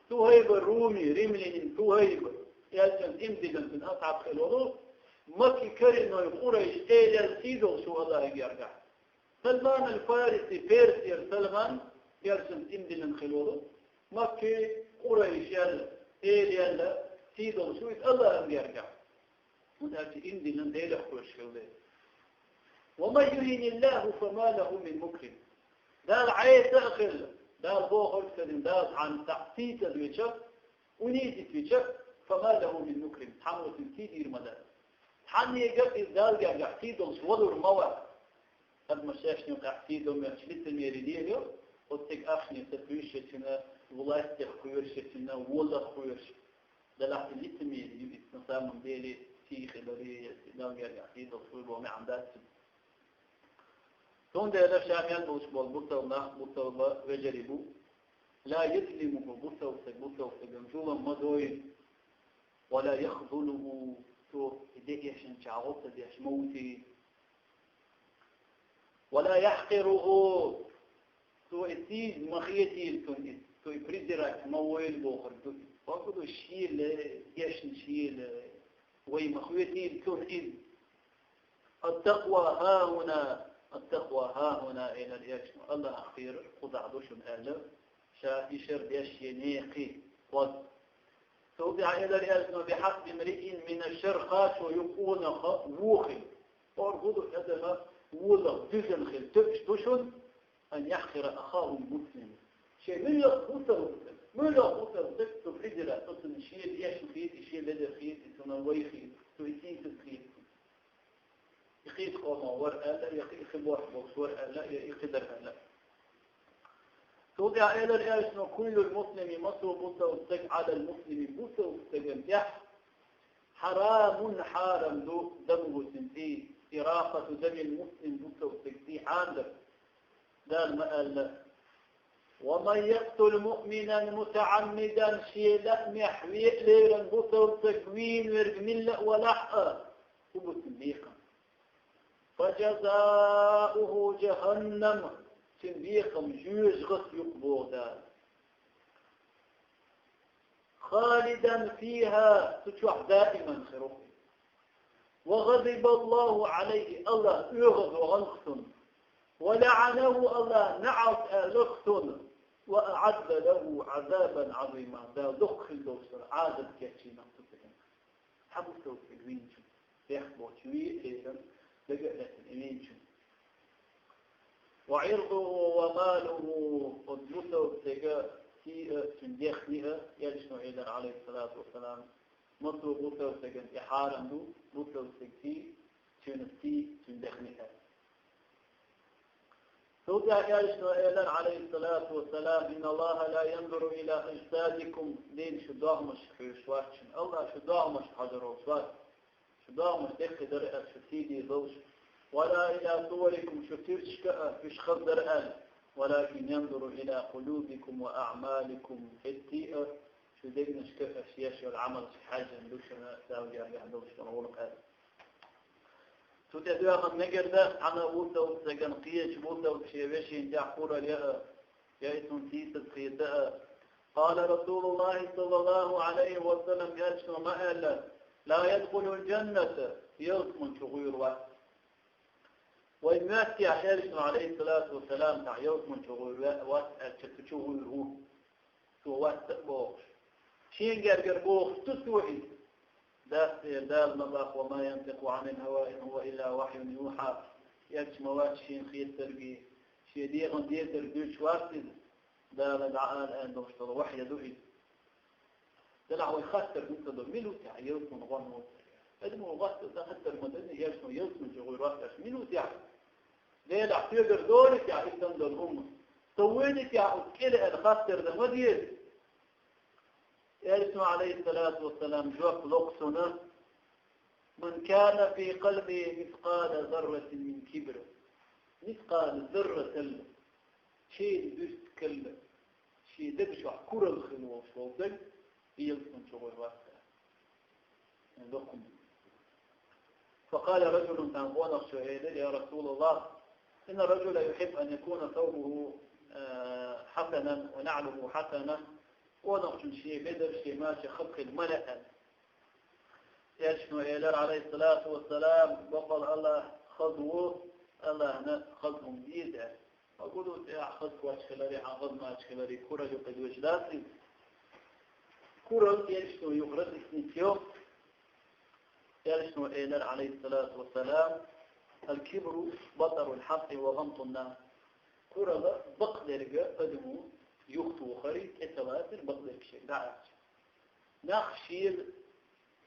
Сухайб ар-Руми, римлянин Сухайб, элчанца иман диллина цуьнан асхьаб хилла волу, Макке коренной къурайши цӀе лелла сий долуш ву АллахӀан гергахь. Салман аль-Фариси, Персера Салман, элчанца иман диллина хилла волу, Макке къурайшел, цӀе лелла сий долуш ву иза АллахӀан гергахь. ХӀунда аьлча иман диллина Делах кхоьруш хилла дела. «ومن يهن الله فما له من مكرم». Дала Ӏеса а хилла, Дала бохург ца дина, Дала цхьанна цхьаъ сийца а доьча, унизить вича, «فما له من مكرم», цхьаммо цуьнга сий дийр ма дац. Цхьаннега иза Далла гергахь сий долуш валур ма вац. Адамаш шайна юкъахь сий до моьттуш лицемерие дийр ю, оцциг ахчанех ца туьйсуш, цуьнан властех кхоьруш, цуьнан волах кхоьруш. Делахь и лицемерие ю иза, на самом деле сий хиларе, Далла гергахь сий долуш валур маьӀна дац цуьнан. Цундела ша мел болуш болу бусалба нах, бусалба вежарий бу, لا يظلمه, бусалба стаг бусалба стагана зулам ма дойла, ولا يخذله, цо и де эшначохь гӀо ца деш ма вуьтийла, ولا يحقره, цо и сийсаз ма хетийла цунна иза, цо и презирать ма войла бохург ду иза. Бакъду шена эшна шена вай ма хетийла цунна иза. «التقوى هاهنا، التقوى هاهنا», элира элчано, АллахӀах кхерар кхузахь ду шуна аьлла, ша и шар деш шен некхий кхозза. Цул тӀехьа элира Элчано: «بحسب امرئ من الشر», кхачо юкъунаха вохи. Ор гуду хӀедана волах дизан хил тӀуш ду шун, «أن يحقر أخاه المسلم». Шен муьлха бусалба саг, муьлха бусалба саг цу хизира, цу цун шен дешна хийти, шен ледара хийти, цунна вай хийти, цу и сийсаз хийти. И кхечу къоман вара аьлла, я кхи-, и кхин бохь болуш вара аьлла, я и кхидара аьлла. Цул тӀехьа элира Элчано: «كل المسلم», массо бусалба стаг, «على المسلم», бусалба стагана тӀехь, «حرام», хьарам ду, «دمه», цуьнан цӀий, «إراقة دم المسلم», бусалба стаган цӀий Ӏанадар. Дала ма аьлла: «ومن يقتل مؤمنا متعمدا», шен лаамехь веа лерина бусалба стаг вийна верг милла а валахь а, хӀун бу цуьнан бекхам? «فجزاؤه جهنم», цуьнан бекхам жоьжахати ю-кх, боху Дала. «خالدا فيها», цу чохь даиман хир ву. «وغضب الله عليه», АллахӀ оьгӀаз вахана-кх цунна. «ولعنه», АллахӀа наӀалт аьлла-кх цунна. «وأعد له عذابا عظيما», Дала доккха хила долуш долу Ӏазап кечйина-кх цу стагана. Хьан бусалба стаг вийначунна, бехк боцчу вийна хетарна, дага а лаьцна и вийначунна. «وعرضه وماله», оцу бусалба стеган сий а, цуьнан дехни а, Элчано элира, Ӏалайхиссалату вассалам, массо бусалба стагана тӀе хьарам ду бусалба стеган сий, цуьнан сий, цуьнан дехни а. Цул тӀаьхьа Элчано элира, Ӏалайхиссалату вассалам: «إن الله لا ينظر إلى أجسادكم», дийна шу догӀмаш хьоьжуш вац шуна. АллахӀ шу догӀмаш хьожур волуш вац. Шу догӀмаш деккхий дара аьлла, шу сий дийр долуш. «ولا إلى صوركم», шу суьрташка а, уьш хаза дара аьлла. «ولكن ينظر إلى قلوبكم وأعمالكم», хӀетте а, шу дегнашка а, шу еш йолу Ӏамалшка хьаьжжина ду шуна Далла гергахь долуш долу гӀуллакх аьлла. Цу тӀе доьгӀна мегар ду, цхьана бусалба стагана кхечу бусалба шен вешина тӀехь куралла яа, я и цунна сийсаз хета а. قال رسول الله صلى الله عليه وسلم, Элчано ма аьлла: «لا يدخل الجنة», ялсамани чу гӀур вац. Вайн моьттехь Элчано, Ӏалайхиссалату вассалам, цхьа ялсамани чу гӀур ве-, вац аьлча, цу чу гӀур ву. Цо вац а бохуш. Шен гергара бохуш ду цо иза. Дас церан Дала ма боху: «وما ينطق عن الهوى إن هو إلا وحي يوحى». Элча ма вац шена хетарг, шен дегӀан дезарг дуьйцуш вац иза. Дала дӀаала аьлла долуш долу вахьйу ду иза. Делахь вай хаттар ду ца до, мила ву те ялсамани гӀур ву? Адамо хаттар дан хаттар ма дан, ялсамани, ялсамани чу гӀур вац аьлча, мила ву те? Делахь соьгара дора те и санна долу хӀума? Со вуьйла те оцу кӀела аьлла хаттар дан ма деза. Элчано, Ӏалайхиссалату вассалам, жоп ло-кх цунна: «من كان في قلبه مثقال ذرة من كبر». Мискъала зарратал, шен буьрстакал, шен дага чохь куралла хилла волуш волу стаг, ялсамани чу гӀур вац. Доккха хӀума. فقال رجل, цхьана къонахчо элира: «يا رسول الله، إن الرجل يحب أن يكون ثوبه، آه، حسنا ونعله حسنة». Къонахчун шен бедар, шен мача хаза хила ма лаьа аьлла. Элчано элира, Ӏалайхиссалату вассалам: «Бакъал АллахӀ хаза ву, АллахӀна хаза хӀума деза», аьлла. Ма гур ду те ахь хаза коч хиларе, хьан хаза мача хиларе, куралла юкъа доьжуш дац иза. Куралла Элчано юха разъяснить йо. Элчано элира, Ӏалайхиссалату вассалам: «الكبر بطر الحق وغمط الناس». Куралла бакъдерг адамо юхатохар, тӀе ца лацар бакъдерг шега дӀа аьлча. Нах шена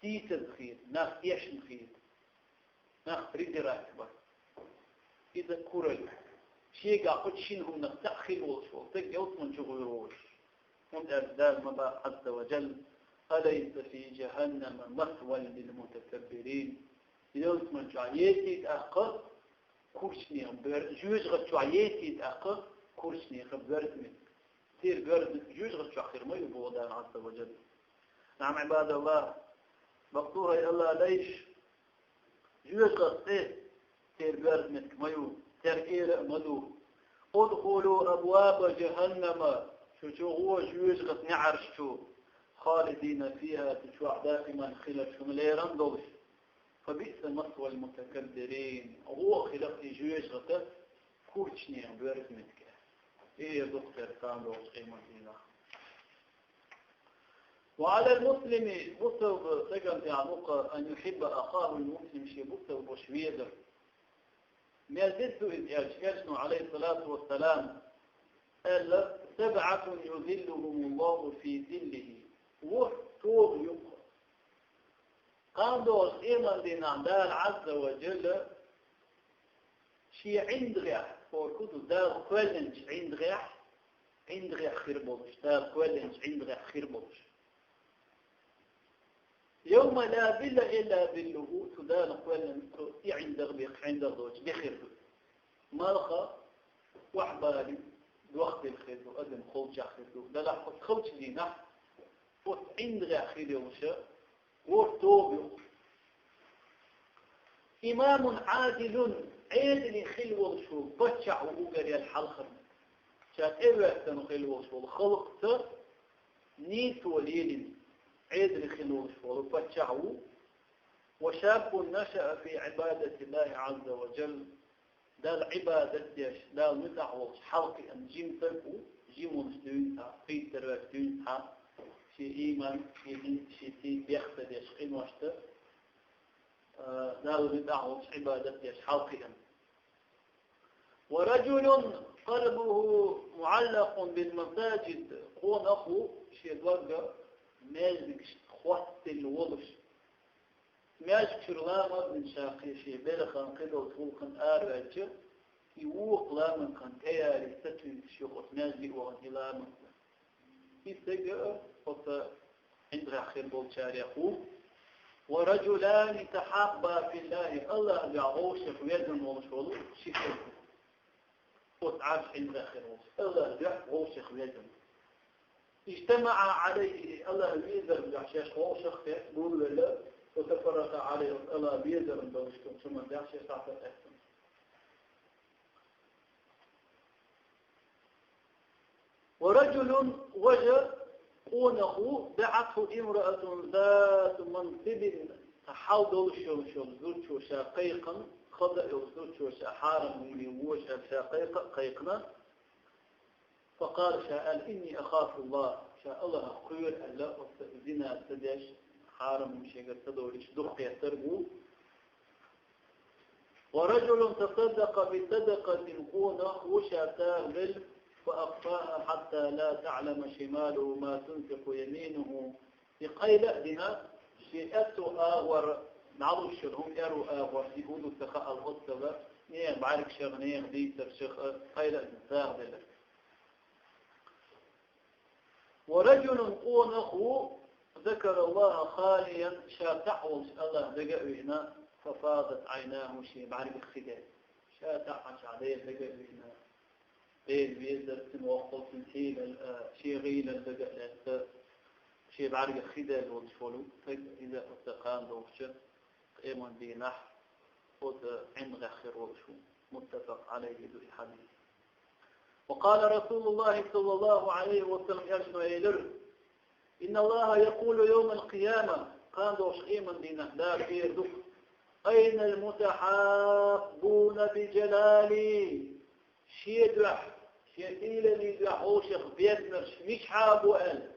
сийсаз хета, нах тешна хета, нах презирать бан. Иза куралла. Шегахь кху шина хӀуманах цхьаъ хила волуш волу стаг ялсамани чу гӀур волуш. ХӀунда аьлча Дала ма боху, Ӏазза ва Джалла: «أليس في جهنم مثوى للمتكبرين». Ялсамани чохь яйти тӀаккха курчнехан бер-, жоьжахати чохь яйти тӀаккха курчнехан боьрза меттиг. Церан боьрза меттиг жоьжахати чохь хир ма ю, боху Дала, Ӏазза ва Джалла. Нагахь, Ӏибадаллах, бакъду хӀай АллахӀан лайш, жоьжахати церан боьрза меттиг ма ю, церан эла а ма ду. «ادخلوا أبواب جهنم», шу чу гӀо жоьжахати неӀарш чу, «خالدين فيها», цу чохь даиман хилар шуна лерина долуш. «فبئس مثوى المتكبرين». ГӀо а хиларх и жоьжахати курчнехан боьрза меттиг. Э, дукха тера кхана долчу къематдийнахь. وعلى المسلم, бусалба сагана тӀехь ду-кх, أن يحب أخاه المسلم, шен бусалба воша везар. Мел деза ду иза аьлча, Элчано, عليه الصلاة والسلام, аьлла: سبعة يظلهم الله في ظله. ВорхӀ тоба ю-кх. Кхана долчу къеман дийнахь Дала Ӏазза ва Джалла шен ӀиндагӀехь, хӀора хӀун ду, Дала кхоьллинчу ӀиндагӀехь, ӀиндагӀехь хир болуш, Дала кхоьллинчу ӀиндагӀехь хир болуш. يوم لا ظل إلا ظله, цу Дала кхоьллинчу цу и ӀиндагӀ бен кхин ӀиндагӀ доцуш де хир ду. Малха охьабалийна, дохделла хир ду, адам халчахь хир ду. Делахь оцу халчу дийнахь, оцу ӀиндагӀехь хир йолуша, ворхӀ тоба ю-кх. إمام عادل, Ӏедале хила волуш волу паччахь ву уггар яьлла хьалхарна. Ша тӀевоьттина хила волуш волу халкъаца нийсо лелийна, Ӏедале хила волуш волу паччахь ву. وشاب نشأ في عبادة الله عز وجل. Далла Ӏибадат деш, Далла муьтӀахь волчу хьалакхиъна жима стаг ву, жиманаш дуьйна цхьа, кхийтта-вуьрхӀийтта дуьйна цхьа, шен ийман, шен дин, шен сий бехк ца деш къиношца, а, Далла муьтӀахь волчу Ӏибадат деш хьалакхиъна. ورجل قلبه معلق بالمساجد, къонах ву, шен дог маьждигашна хӀоттаделла волуш. Маьждиг чуьра ламаз дина ша кхин шен белхан, кхидолчу гӀуллакхна араваьлча, и вукху ламазан таяри сатуьйсуш ю-кх оцу маьждиге вахана и ламаз дан. И стаг а оцу ӀиндагӀехь хир болчарех ву. ورجلان تحابا في الله, АллахӀан дуьхьа вовшах везна волуш волу ши стаг ву. Оцу Ӏарш ӀиндагӀехь хир волчу АллахӀан дуьхьа вовшах везна. اجتمعا عليه, АллахӀан везарна дуьхьа шаьш вовшах а хетта, гулвелла, وتفرقا عليه, АллахӀан везарна долуш долчу хӀуманна дуьхьа шаьш схьа а хьаьстина. ورجل, важа къонах ву, دعته امرأة ذات منصب, цхьа хьал долуш йолуш йолу зудчо ша кхайкхина, хаза а йолуш зудчо ша хьарам хӀумане ву аьлла ша кхайкха-, кхайкхина. فقال, ша аьлла: إني أخاف الله, ша АллахӀах кхоьру аьлла, оцу зина ца деш, хьарам хӀума шегара ца долуш духкхетарг ву. ورجل تصدق بصدقة, къонах ву ша сагӀа делла, فأخفاها حتى لا تعلم شماله ما تنفق يمينه. И къайла а дина, шен аьтту агӀор дӀалуш йолу хӀума аьрру агӀор шен хӀун ду ца хаала оццула, нехан бӀаьргашах, нехан дийцаршах а къайла а дина сагӀа делла. ورجل, къонах ву, ذكر الله خاليا, ша цхьаъ волуш АллахӀ дага а вихна, ففاضت عيناه, шен бӀаьргах хи даьлла. Ша цхьаъ волуш Дела дага а вихна, Дела везар, цуьнан воккхалла, цуьнан сийлалла, а, шен гӀийлалла дага а лаьцна, шен бӀаьргах хи даьлла волуш волу стаг, иза оцу кхана долчу къеман дийнахь оцу ӀиндагӀехь хир волуш ву. متفق عليه, ду и хьадис. وقال رسول الله صلى الله عليه وسلم, Элчано элира: إن الله يقول يوم القيامة, кхана долчу къеман дийнахь Дала эр ду: أين المتحابون بجلالي؟ Шен дуьхьа, шен сийлаллин дуьхьа вовшах безнарш мичахьа бу аьлла.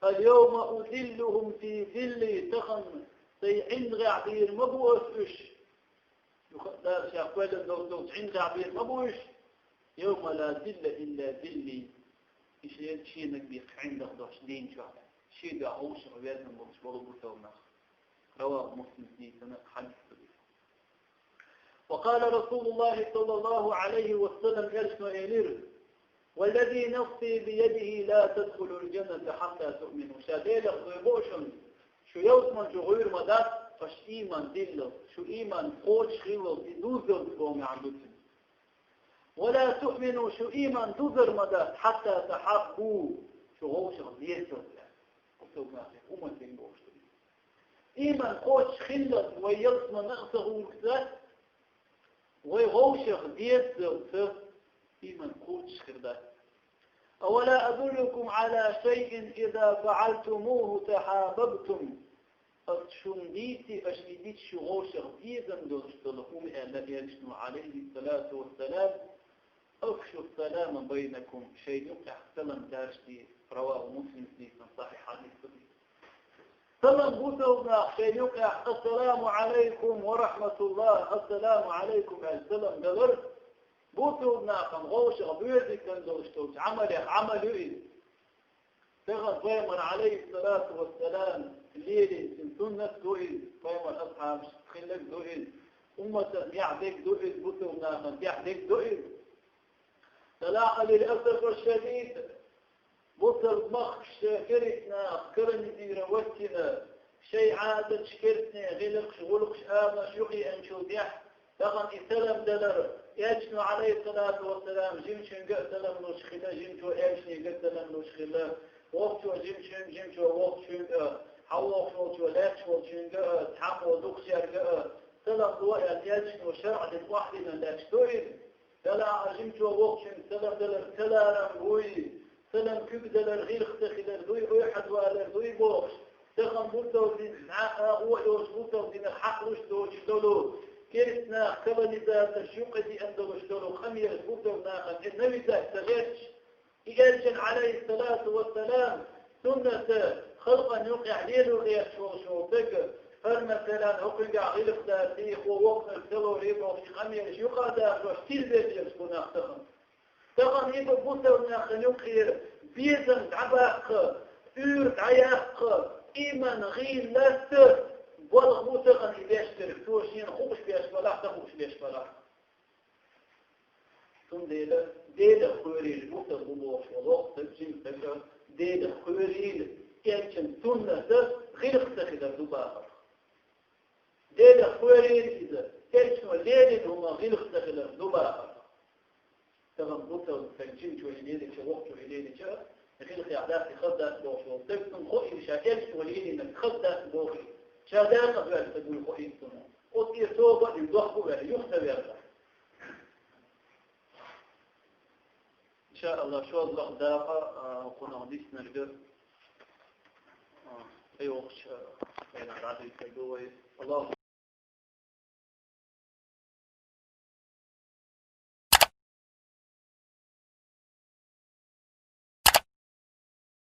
اليوم أظلهم في ظلي, тахана сайн ӀиндагӀехь бийр ма бу ас уьш. Юха а Дала ша кхоьллина долчу ӀиндагӀехь бийр ма бу уьш. يوم لا ظل إلا ظلي. И шен, шена бен кхин ӀиндагӀ доцуш дийна чохь, шен дуьхьа вовшах везна болуш болу бусалба нах. رواه مسلم, дийцина хьадис ду иза. وقال رسول الله صلى الله عليه وسلم, Элчано элира: والذي نفسي بيده لا تدخلوا الجنة حتى تؤمنوا. Ша Делах дой боху шуна, шу ялсамани чу гӀуьйр ма дац, аша ийман диллалц, шу ийман кхочуш хиллалц, и дуззалц боху маьӀна ду цуьнан. ولا تؤمنوا, шу ийман дузар ма дац, حتى تحابوا, шу вовшах деззалц. Кху тӀе нахе хӀума тӀе бохуш ду. Ийман кхочуш хиллалц вай ялсаманина а ца гӀур дац, вай вовшах деззалц ийман кхочуш хир дац. أولا أدلكم على شيء إذا فعلتموه تحاببتم. Ас шуна дийций, аша и дича шу вовшах безам долуш долу хӀума, аьлла Элчано, عليه الصلاة والسلام: أفشوا السلام بينكم, шайн юкъехь салам даржадийра. رواه مسلم, хӀадис сахьихь хӀадис ду. Салам бусалба наха шоай юкъехь: «Ассаламу Ӏалайкум ва рахьматуллахӀ, ассаламу Ӏалайкум», аьлла салам далар бусалба нахана вовшах боьзийтина долуш долчу Ӏамалех Ӏамал ю иза. Тахана Пайхамар, Ӏалайхиссалату вассалам, лелийна суннат ду иза, Пайхамар асхьабашца хилларг ду иза, умматан тӀехь дерг ду иза, бусалба нахана тӀехь дерг ду иза. Делахь а, лиласафи шадид, бусалба махкаш керста наха колонизировать йина, шайн Ӏадаташ, керста гӀиллакхаш, гӀуллакхаш, амалш юкъаеанчул тӀехь, тахана и салам далар, элчано, Ӏалайхиссалату вассалам, жимачуьнга а салам луш хилла, жимачо элчанега а салам луш хилла, воккхачо жимачуьнга, жимачо воккхачуьнга а, хьалавогӀуш волчо лаьтташ волчуьнга а, цхьаьна дукхачаьрга а салам ло аьлла, элчано шарӀ дина, охьадина лаьтташ ду иза. Делахь а, жимачо воккхачуьнга салам далар ца ларам буй, салам куьг далар гӀиллакх ца хилар дуй, ойхьаз валар дуй бохуш, тахана бусалба динах, дӀа а гӀо а йолуш, бусалба динах хьакхалуш доцуш долу, керста нах, колонизаторш юкъадеана долуш долу къамелаш бусалба нахана тӀе навязать ца гӀерташ, и элчан, Ӏалайхиссалату вассалам, суннат халкъана юкъехь лело гӀерташ волуш волу стаг, хӀара, масала, хӀокхуьнгахь гӀиллакх дац, хӀокху воккханиг ца лорий бохуш, и къамелаш юкъа а дахош, тилбеллерш бу нах тахана. Тахана и бу бусалба нахана юкъера безам дӀабаккха, уьйр дӀаяккха, иман гӀийла латта болх бу тахана и беш дерг, цо шена хууш беш балахь, ца хууш беш балахь. Цундела Делах кхоьрийла бусалба ву бохуш волу воккха стаг, жима стаг, Делах кхоьрийла, элчан суннатах гӀиллакх ца хилар ду бахарх. Делах кхоьрийла иза, элчано лелийна хӀума гӀиллакх ца хилар ду бахарх. Тахана бусалба стаг жимачо и лелийча, воккхачо и лелийча, гӀиллакхехь дац и, хаза дац бохуш волу стаг, цунна хоийла ша элчано лелийнарг хаза дац бохий, ша дакъа ваьлла стаг вуй хоийла цунна. Оцу тӀера тоба а дина, дохко а ваьлла, юха ца верза. Иншааллах, шозлагӀа дакъа, а, кхунах диснарг, а, тӀейогӀучу, а, хенахь дӀадуьйцур ду вай. Аллаху